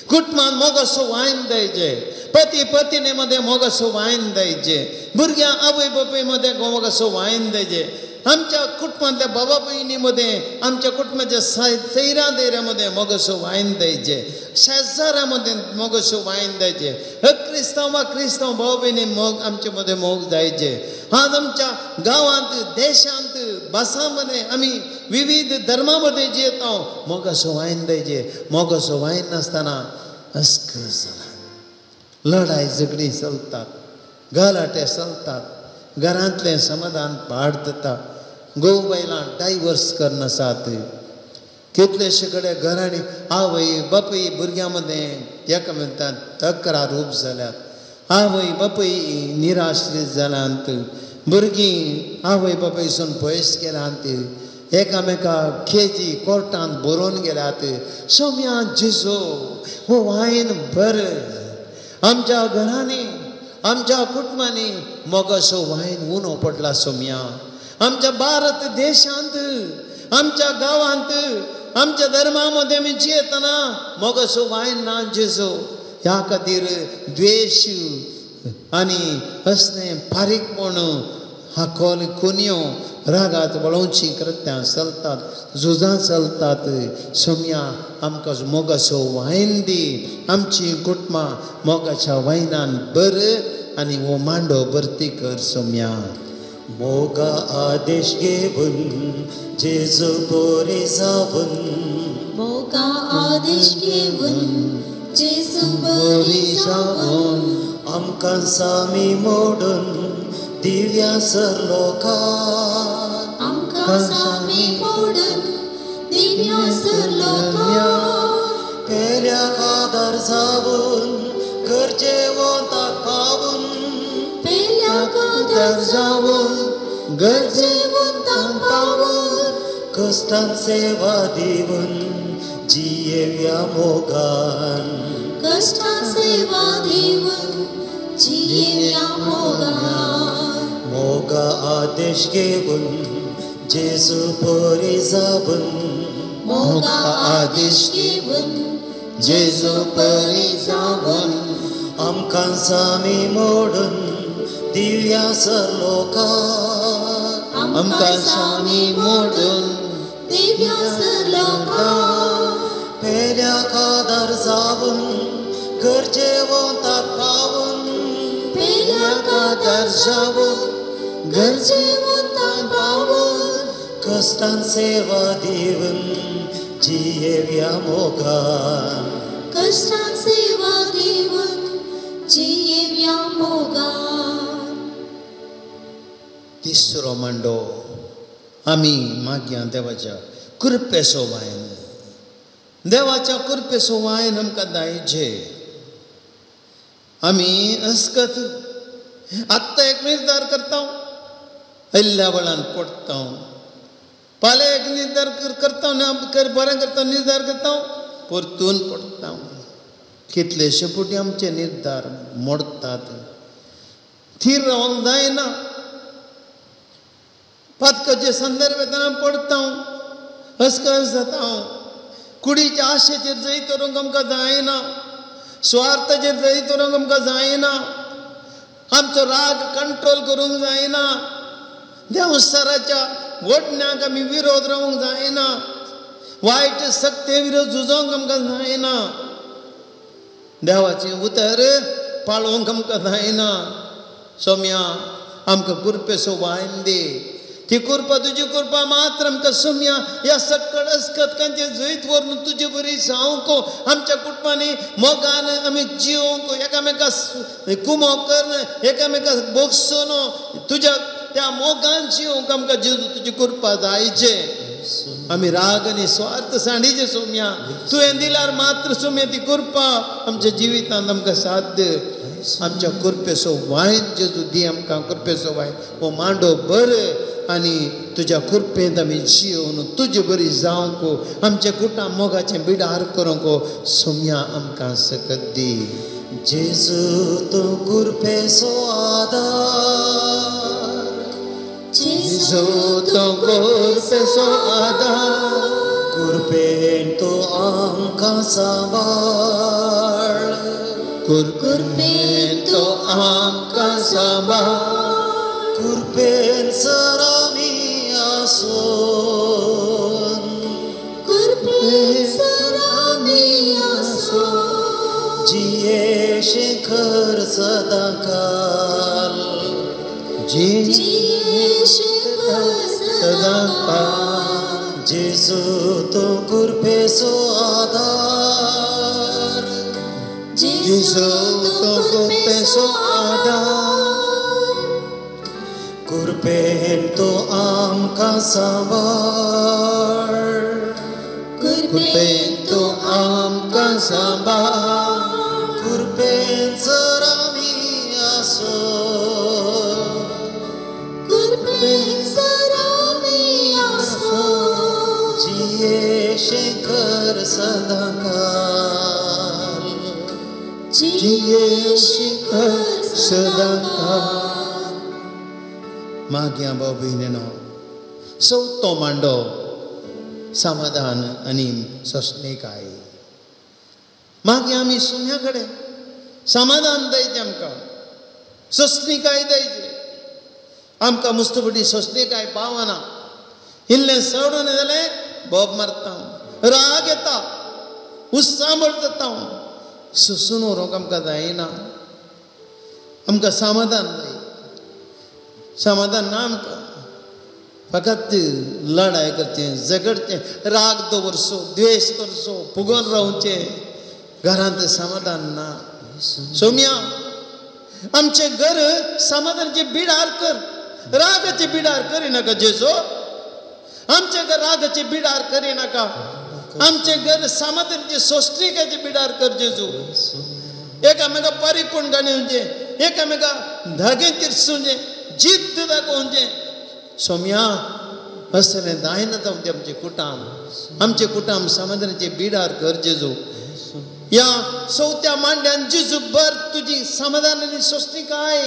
कुटुंबान मोगासो वायन जायचे, पती पत्नी मदें मोगासो वायन जायचे, भुरग्यां आवय बापूय मदें मोगासो वायन जायचे, आमच्या कुटुंबांतल्या बाबा भयणी मदें, आमच्या कुटुंबाच्या सैरा दैऱ्या मदें मोगासो वायन जायचे, शेजाऱ्या मदें मोगासो वायन जायचे, क्रिस्तांव वा क्रिस्तांव भाव भयणी मोग आमचे मदें मोग जायचे. आज आमच्या गांवांत, देशांत, भासां मदें आमी विविध धर्मां मदें जियेता, मोगासो वायन जायचे. मोगासो वायन नासतना अस्कस जाला, लढाय झगडीं चलतात, गलाटे चलतात, घरांतलें समाधान पाड जाता, घोव बायलां डायवर्स करून आसात. कितलेशे कडेन घरांनी आवय बापूय भुरग्यां मदें एकामेकांत तक्रार उब जाल्यात, आवय बापूय निराश्रीत जाल्यांत, भुरगीं आवय बापूयसून पयस गेल्यांत, एकामेका खेजी कोर्टांत बरोवन गेल्यात. सोम्या जेजू हो वायन बर आमच्या घरांनी, आमच्या कुटुंबांनी मोगासो वायन उणो पडला. सोम्या आमच्या भारत देशांत, आमच्या गांवांत, आमच्या धर्मा मदें आमी जियेतना मोगासो वायन ना जेजू. ह्या खातीर द्वेश आनी असलें फारीकपण, हाकोल खुन्यो, रागात वळोवचीं कृत्यां चलतात, झुजां चलतात. सोम्या आमकां मोगाचो वायन दी, आमचीं कुटुंबां मोगाच्या वायनान बर आनी हो मांडो भरती कर सोम्या. मोगा आदेश घेवन जेजू बोरे जावन, मोगा आदेश घेवन जेजू बोरे जावन, आमकां सामी मोडून दिव्या सरलोका, आमकां सामी मोडून दिव्या सरलोका, पेल्या आदार जावन गरजेवंताक पावून, पेल्या आदार जावन गरजेवंताक पावून, कश्टान सेवा दिवन जियेव्या मोगान, कश्टान सेवा दिवन जियेव्या आदेश घेवन जेजू परी जावन मोगा आदेश घेवन जेजू परी जावन आमकां सामी मोडून दिव्या सरलोकाक आमकां सामी मोडून दिव्या सरलोकाक पेल्या कादार जावन गरजेवंताक पावून पेल्या कादार जावन गरजेवंताक पावून कश्टान सेवा दिवन जियेव्या मोगान कश्टान सेवा दिवन जियेव्या मोगान. तिसरो मांडो आमी मागया देवाच्या कृपेचो वायन. देवाच्या कृपेचो वायन आमकां दायजे. आमी अस्कत आत्तां एक निर्धार करता, अल्ल्या वेळान पडटा, फाल्यां एक निर्धार करता, बरें करता निर्धार करता, परतून पडटा. कितलेशे फावटी आमचे निर्धार मोडटात. थीर रावंक जायना. पातकाचे संदर्भ येतना पडटा, अस्कस जाता. कुडीच्या आशेचेर जैत व्हरूंक आमकां जायना, स्वार्थाचेर जैत व्हरूंक आमकां जायना, आमचो राग कंट्रोल करूंक जायना, देवसराच्या वडण्याक आमी विरोध रावंक जायना, वायट सक्ते विरोध झुजोवंक आमकां जायना, देवाचें उतर पाळोवंक आमकां जायना. सोम्या आमकां कृपेचो वायन दी. ती कृपा तुजी कृपा मात्र आमकां सोम्या ह्या सक्कड अस्कतकांचेर जैत व्हरून तुजे बरी जावंक, आमच्या कुटुंबांनी मोगान आमी जिवंक, एकामेका कुमो करून एकामेका बोगसून तुज्या त्या मोगान जिवंक आमकां जेजू तुजी कृपा जायचे. आमी राग आनी स्वार्थ सांडीचे सोम्या. तुवें दिल्यार मात्र सोम्या ती कृपा आमच्या जिवितांत आमकां साध्य. आमच्या कृपेचो वायन जेजू दी आमकां कृपेचो वायन हो मांडो बरें आनी तुज्या कृपेंत आमी जिवन तुजे बरी जावंक, आमच्या कुटां मोगाचें बिडार करूंक सोम्या आमकां सकत दी. जेजू तूं कृपेचो आदार, जेजू तूं कृपेचो आदार, कृपेन तूं आमकां सांबाळ, कृपेन तूं आमकां सांबाळ, कृपेन सर आमी आसून, कृपेन सर आमी आसून, जिये शिखर सदांकाल, जिये शिखर सदांकाल. जेजू तूं कृपेचो आदार, जेजू तूं कृपेचो आदार, कृपेन तूं आमकां सांबाळ, कृपेन तूं आमकां सांबाळ, कृपेन सर आमी आसून, कृपेन सर आमी आसून, जिये शिखर सदांकाल, जिये शिखर सदांकाल. मागया भाव भयणीनो चवथो मांडो समाधान आनी सोंसणीकाय. मागीर आमी सोम्या कडेन समाधान जायचें आमकां, सोंसणीकाय जायचे. आमकां मुस्तफटी सोंसणीकाय पावना. इल्लें सडून जालें बोब मारता, राग येता, उत्साह जाता, सोंसून व्हरूंक आमकां जायना. आमकां समाधान जाय. समाधान ना आमकां. फकत लढाय करचें, झगडचें, राग दवरचो, द्वेश करचो, फुगोवन रावचें, घरांत समाधान ना. सोम्या आमचें घर समाधानाचें बिडार कर, रागाचें बिडार करिनाका जेजो. आमचें घर रागाचें बिडार करिनाका. आमचें घर समाधानाचें सोंसणीकाचें बिडार कर जेजू. एकामेका पारीकपण गाणेवचें, एकामेका धागे तिरसुचें, जिद्द दाखोवचें. सोम्या असलें जायना जावचें आमचें कुटाम. आमचें कुटाम समाधानाचें बिडार कर जेजू. ह्या चवथ्या मांड्यान जेजू बर तुजी समाधान आनी सोंसणीकाय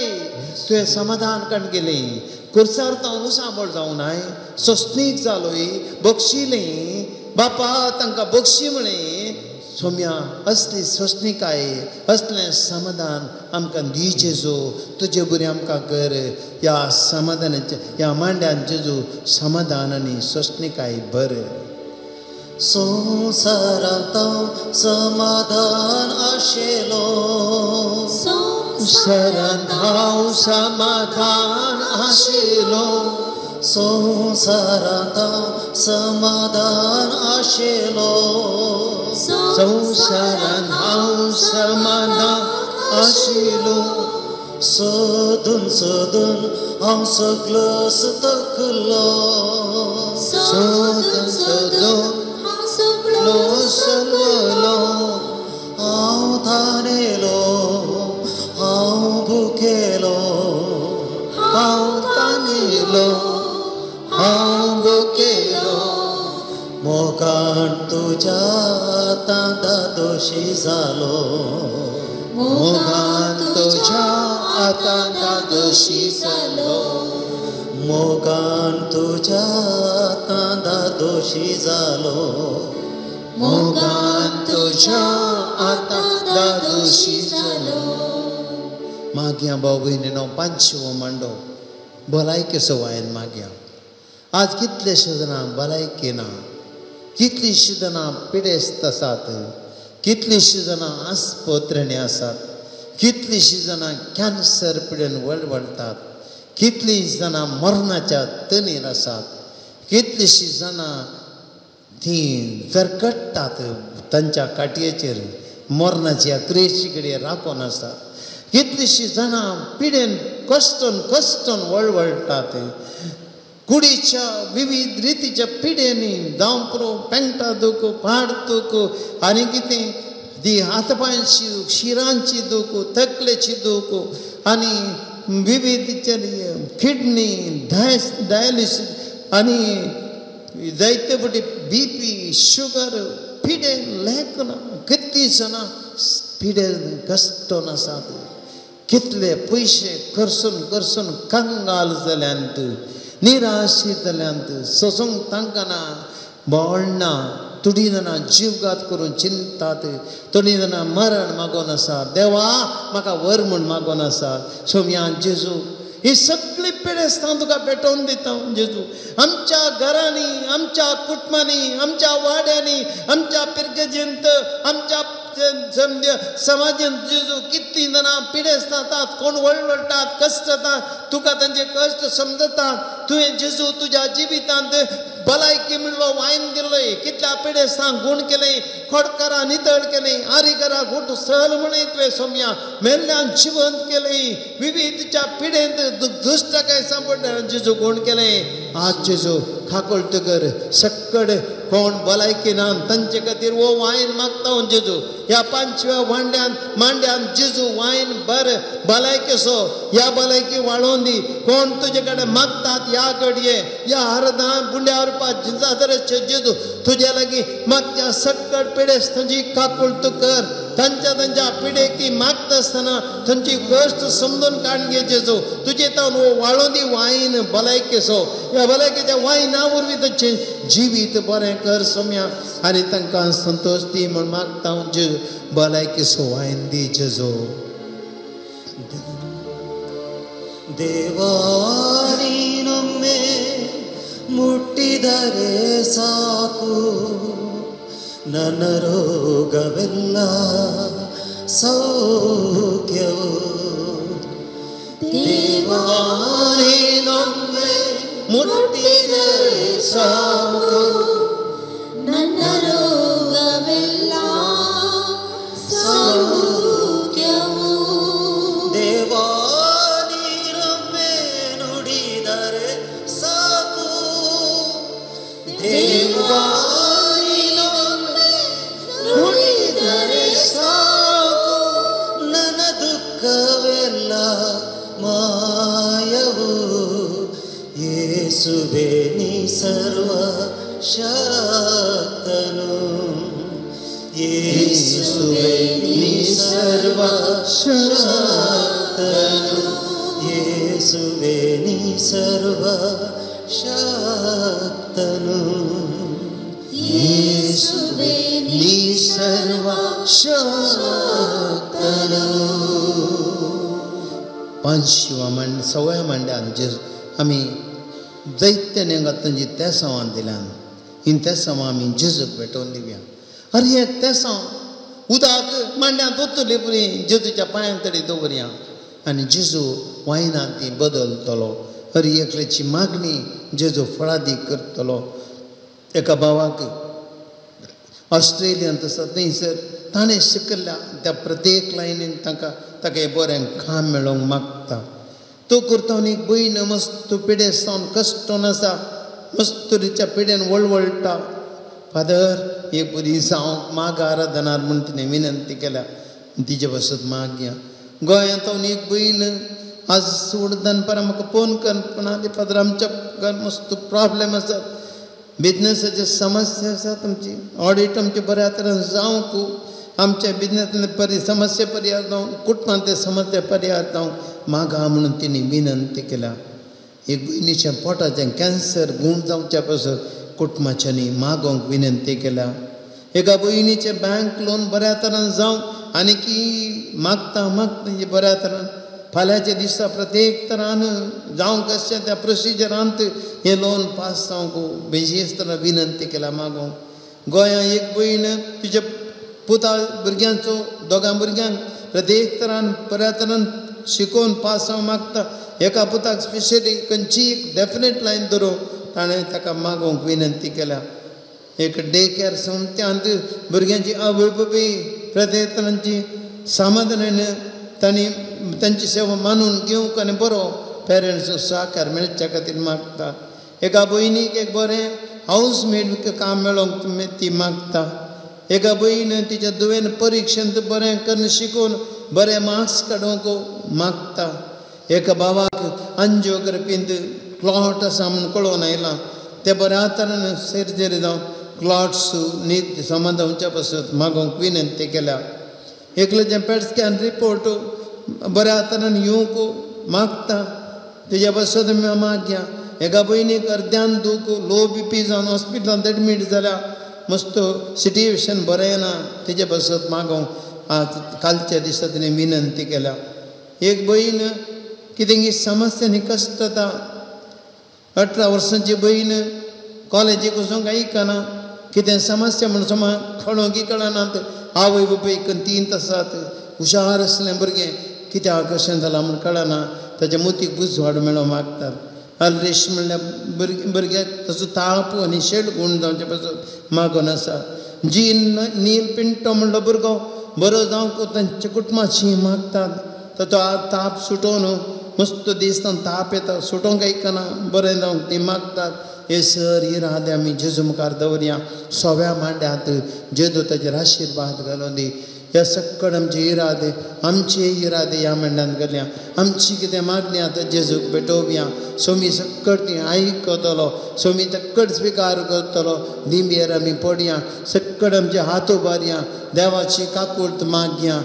तुवें समाधान काडून गेलें, खुर्सार तावन उसाबळ जावं नाय सोसणीक जालोय बक्षिलें बापा तांकां बक्षी म्हळें. सोम्या असली सोसणिकाय असलें समाधान आमकां दी जेजू, तुजे बरी आमकां कर. ह्या समाधानाचें ह्या मांड्यान जेजू समाधान आनी सोसणिकाय बर. संवसारांत समाधान आशिल्लो, संवसारांत हांव समाधान आशिल्लो, संवसारांत समाधान आशिल्लो, संवसारांत हांव समाधान आशिल्लो. सोदून सोदून हांव सगलो सुतकलो, सोदून सोदून हांव सगलो सगलो, हांव तानेलो हांव भुकेलो, हांव तानेलो हांव भुकेलो. मोगान तुज्या आतां दोशी जालो, मोगान तुज्या आतां दोशी जालो, मोगान तुज्या आतां दोशी जालो, मोगान तुज्या आतां दोशी जालो. मागया भाव भयणीनो पांचवो मांडो भलायकेचो वायन मागया. आज कितलेशे जाणां भलायकी ना, कितलींशीं जाणां पिडेस्त आसात, कितलींशीं जाणां आस्पत्रेणी आसात, कितलींशीं जाणां कॅन्सर पिडेन वळवळटात, कितलीं जाणां मरणाच्या तणीर आसात, कितलींशीं जाणां तीं जरकट्टात तांच्या काटयेचेर मरणाच्या क्रेशी कडेन राखून आसात, कितलींशीं जाणां पिडेन कश्टन कश्टन वळवळटात, कुडीच्या विविध रितीच्या पिडेनी जावं पेंगटा दूख पाड दूख आनी कितें ती हातपांयची दूख शिरांची दूख तकलेची दूख आनी विविध किडनी डायलिसीस आनी जायते फावटी बीपी शुगर पिडेन लेखना. कितलीं जाणां पिडेन कश्टन आसात, कितले पयशे खर्चून खर्चून कंगाल जाल्यात, निराशी जाल्यात, सोसूंक तांकां ना बोळना, थोडीं जाणां जीवघात करून चिंतात, थोडीं जाणां मरण मागून आसा, देवा म्हाका व्हर म्हूण मागून आसा. सोम्या जेजू ही सगळी पिडेस्तां तुका भेटोवन दिता जेजू. आमच्या घरांनी, आमच्या कुटुंबांनी, आमच्या वाड्यांनी, आमच्या पिरगजेंत, आमच्या समाजांत जेजू कितलीं जाणां पिडेस्त जातात, कोण वळवळटात, कश्ट जातात, तुका तांचे कश्ट समजतात. तुवें जेजू तुज्या जिवितांत भलायकी म्हणलो वायन दिलोय, कितल्या पिडेस्तांक गूण केलें, खोडकारां नितळ केलें, आरीकरां घुट सहल म्हणय तुवें सोम्या मेल्ल्यान जिवंत केलें, विविधच्या पिडेंत दुश्ट काय सांपडल्या जेजू गूण केलें. आज जेजू खाकोळत कर सक्कड कोण भलायकी ना तांचे खातीर हो वायन मागता जेजू. ह्या पांचव्या वांड्यान मांड्यान जेजू वायन बर भलायकेचो ह्या भलायकी वाळोवन दी. कोण तुजे कडेन मागतात ह्या घडये ह्या हरदां बुंड्या रुपा जिंजादरचे जेजू तुजे लागीं मागच्या सक्कड पिडेस्तांची काकुळट कर. तांच्या तांच्या पिडेकी मागता आसतना थंयची कश्ट समजून काडून घे जेजू. तुजे तावन हो वाळोवन दी वायन भलायकेचो. ह्या भलायकेच्या वायना वरवीं तांचें जिवीत बरें कर सोम्या आनी तांकां संतोश दी म्हूण मागता जेजू. भलायकेचो वायन दी जेजू. देवा ನೀನೊಮ್ಮೆ ಮುಟ್ಟಿದರೆ ಸಾಕು ನನ್ನ ರೋಗವೆಲ್ಲ ಸೌಖ್ಯವು. ದೇವಾ ನೀನೊಮ್ಮೆ ಮುಟ್ಟಿದರೆ ಸಾಕು ನನ್ನ ರೋಗವೆಲ್ಲ ಸೌಖ್ಯವು. ದೇವಾ ನೀನೊಮ್ಮೆ ನುಡಿದರೆ ಸಾಕು. ದೇವಾ ನೀನೊಮ್ಮೆ ನುಡಿದರೆ ಸಾಕು ನನ್ನ ದುಃಖವೆಲ್ಲ ಮಾಯವು. ಯೇಸುವೆ ನೀ ಸರ್ವ ಶಕ್ತನು. ಯೇಸುವೆ ನೀ ಸರ್ವ ಶಕ್ತನು. ಯೇಸುವೆ ನೀ ಸರ್ವ ಶಕ್ತನು, ಯೇಸುವೆ ನೀ ಸರ್ವ ಶಕ್ತನು. पांचशिवा मांड सव्या मांड्यान जेजू आमी जैत्याने तांची तेसांवान दिल्यान हीं तेसांवां आमी जेजूक भेटोवन दिवया. अरे एक तेसांव उदक मांड्यांत ओतली पुरी जेजूच्या पांयांक तरी दवरया आनी जेजू वायनान ती बदलतलो. हर एकल्याची मागणी जेजू फळादीक करतलो. एका भावाक ऑस्ट्रेलियांत आसा थंयसर ताणें शिकल्या त्या प्रत्येक लायनीन तांकां ताका बरें काम मेळोवंक मागता. तो करता एक भयण मस्त पिडेस्त जावन कश्टोन आसा, मस्त तिच्या पिडेन वळवळटा. फादर एक बरी जावंक माग आराधनार म्हूण तिणें विनंती केल्या, तिजे पासत मागया. गोंयांत एक भयण आज सोड दनपारां म्हाका फोन कर म्हणाली, फादर आमच्या घर मस्त प्रॉब्लेम आसा, बिजनसाची समस्या आसा, तुमची ऑडिट आमची बऱ्या तरेन जावंक, आमच्या बिजनसांतले परी समस्या परिहार जावंक, कुटुंबांतले समस्या परिहार जावंक मागा म्हणून तिणें विनंती केल्या. एक भयणीच्या पोटाचें कॅन्सर गूण जावच्या पासून कुटुंबाच्यांनी मागोवंक विनंती केल्या. एका भयणीचें बँक लोन बऱ्या तरान जावंक आनी की मागता मागता बऱ्या तरान फाल्यांच्या दिसा प्रत्येक तरान जावंक अशें त्या प्रोसिजरांत हें लोन पास जावंक बेजीच तरान विनंती केल्या मागोवंक. गोंयांत एक भयण तिच्या पुता भुरग्यांचो दोगां भुरग्यांक प्रत्येक तरान बऱ्या तरान शिकोवन पास जावंक मागता. एका पुताक स्पेशली खंयची एक डेफिनेट लायन धरून ताणें ताका मागोवंक विनंती केल्या. एक डे कॅर संस्थांत भुरग्यांची आवय बापूय प्रत्येक तरांची समाधानान तांणी तांची सेवा मानून घेवंक आनी बरो पेरंट्स सहकार मेळच्या खातीर मागता. एका भयणीक एक बरें हावज मेड काम मेळोवंक ती मागता. एका भयण तिच्या धुवेन परिक्षेंत बरें करून शिकून बरे मार्क्स काडूंक मागता. एका भावाक अंजियोग्राफींत क्लॉट आसा म्हूण कळोवन आयलां, ते बऱ्या तरान सर्जरी जावन क्लॉट्स न्हीद समाधान जावच्या पासत मागोवंक विनंती केल्या. एकल्याचें पेट स्कॅन रिपोर्ट बऱ्या तरान येवंक मागता, तेज्या पासत मागया. एका भयणीक अर्द्यान दूख लो बी पी जावन हॉस्पिटलांत एडमीट जाल्या, मस्त सिट्युएशन बरें ना, तेजे पासत मागोवंक आज कालच्या दिसा तिणें विनंती केल्या. एक भयण कितें समस्यांनी कश्ट जाता, 18 वर्सांची भयण कॉलेजीक वचूंक आयकना, कितें समस्या म्हूण समा कळोंक कळनात. आवय बापूय तीन आसात, हुशार आसलें भुरगें कित्याक अशें जालां म्हूण कळना, ताच्या मोतीक बुजवाड मेळोवंक मागतात. अल्रेश म्हणल्यार भुरग्याक ताचो ताप आनी शेळ गूण जावचे पासून मागून आसा. जी नील पिंटो म्हणलो भुरगो बरो जावंक तांच्या कुटुंबाची मागतात. ताचो ताप सुटोवन मस्त दीस ताप येता, सुटोवंक आयकना, बरें जावंक ती मागतात. हे सर इरादे आमी जेजू मुखार दवरया. सव्या मांड्यांत जेजू ताचेर आशिर्वाद घालून दी. ह्या सक्कड आमचे इरादे आमचे इरादे ह्या मांड्यांत घालया. आमची कितें मागणी आतां जेजूक भेटोवया. सोमी सक्कड ती आयकतलो, सोमी सक्कड स्विकार करतलो. दिंबेर आमी पडया, सक्कड आमचे हात उबारया, देवाची काकूर्त मागया.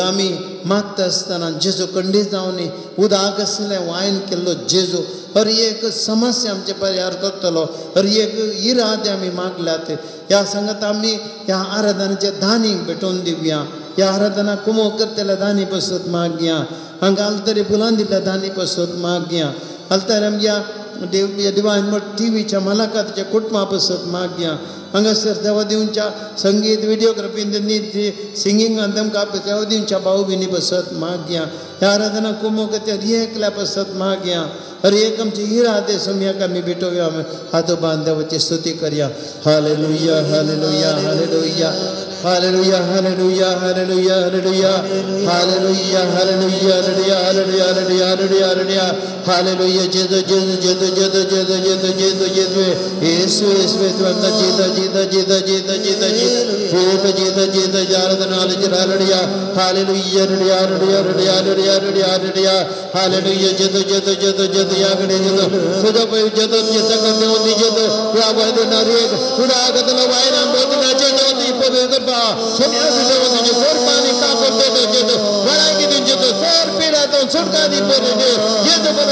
आमी मागता आसतना जेजू खंडीत जावन उदक आसलें वायन केल्लो जेजू हर एक समस्या आमचे परिहार करतलो. हर एक इरादे आमी मागल्यात. ह्या सांगता आमी ह्या आराधनाच्या दानीक भेटोवन दिवया. ह्या आराधना कुमो करतल्या दानी पसत मागया. हांगा आलतरी फुलां दिल्या दानी पसत मागया. आलतरी आमच्या डिवायन टिवीच्या मालाकाच्या कुटुंबा पसत मागया. हांगासर देवा दिवच्या संगीत विडियोग्राफीन सिंगिंगान तेमकां देवा दिवच्या भाऊ भयणी पसत मागया. ह्या आराधना कुमो करत्या एकल्या पसत मागया. हर एक आमचे इरादे सोमयाक आमी भेटोवया. आमी हात बांद देवाची स्तुती करया. Hallelujah hallelujah hallelujah hallelujah hallelujah hallelujah hallelujah hallelujah hallelujah hallelujah hallelujah hallelujah hallelujah hallelujah hallelujah. जेजू जेजू जेजू जेजू जेजू जेजू जेजू जेजू येसू येसू येसू जेजू जेजू जेजू जेजू जेजू जेजू जेजू जेजू आराधना hallelujah hallelujah hallelujah hallelujah hallelujah hallelujah hallelujah hallelujah जेजू जेजू जेजू जेजू याकडे जेजू तुझा पै जेजू जेजू जेजू या वैद्य तुझा आगतलो वायना बोतना जेजू पवित्र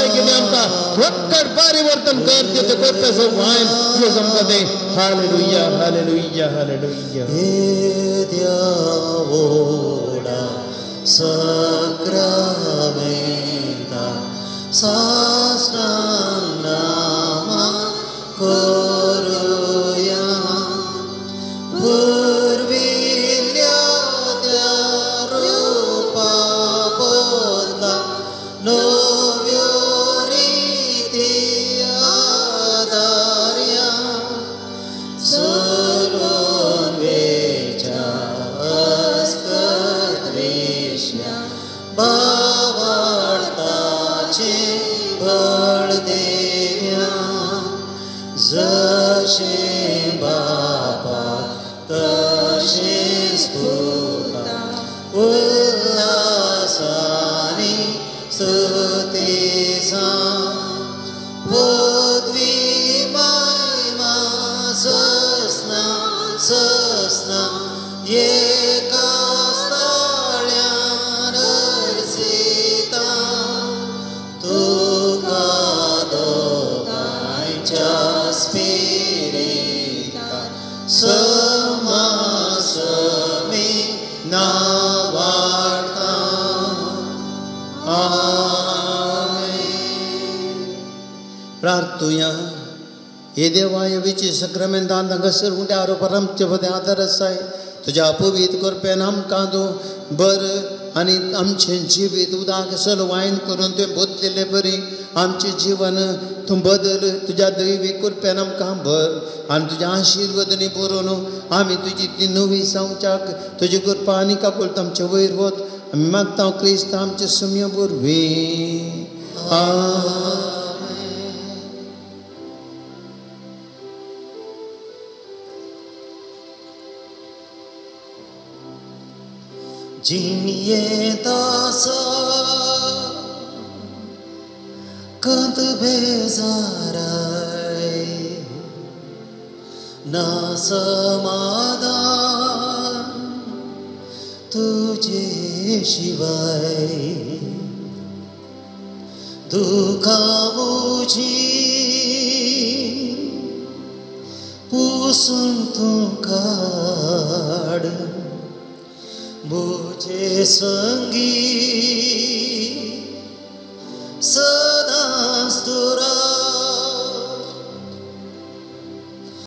भलायकेने आमकां फटकट परिवर्तन कर ते करपाचो वायन तुवें आमकां दे. Hallelujah hallelujah hallelujah. देवोडा सक्रामेंता साष्टांग नामा करुया पुर्विल्ल्या त्या रूपा बदला नव्यो रिती आदार्या चलून वेच्या अस्कत विश्या भावार्थाचें बळ देव्या जशें बापा तशेंच पुता उल्हासानी स्तुती जावं पदवी महिमा सस्ना सस्ना एका स्थळ्यान अर्जिता तुका दोगांयच्या स्पिरिता समासमी नावाडता. आमेन. प्रार्थुया. हे देवाय विची सक्रामेंतान हांगासर उंड्या आरोपार आमचे पदें आदार आसाय तुज्या पवित्र कृपेन आमकां तूं बर आनी आमचें जिवीत उदक सलवायन करून तुवें बदलिल्ले बरी आमचें जिवन तूं बदल तुज्या दैवी कृपेन आमकां भर आनी तुज्या आशिर्वदनी बरोवन आमी तुजी ती नवी सांगच्याक तुजी कृपा आनी काकुळट आमचे वयर वत आमी मागता क्रिस्त आमचे सुम्य वरवीं. आमेन. जिणयेंत आसा कंत बेजाराय ना समाधान तुजे शिवाय दुखां म्हजी पुसून तूं काड म्हजे संगी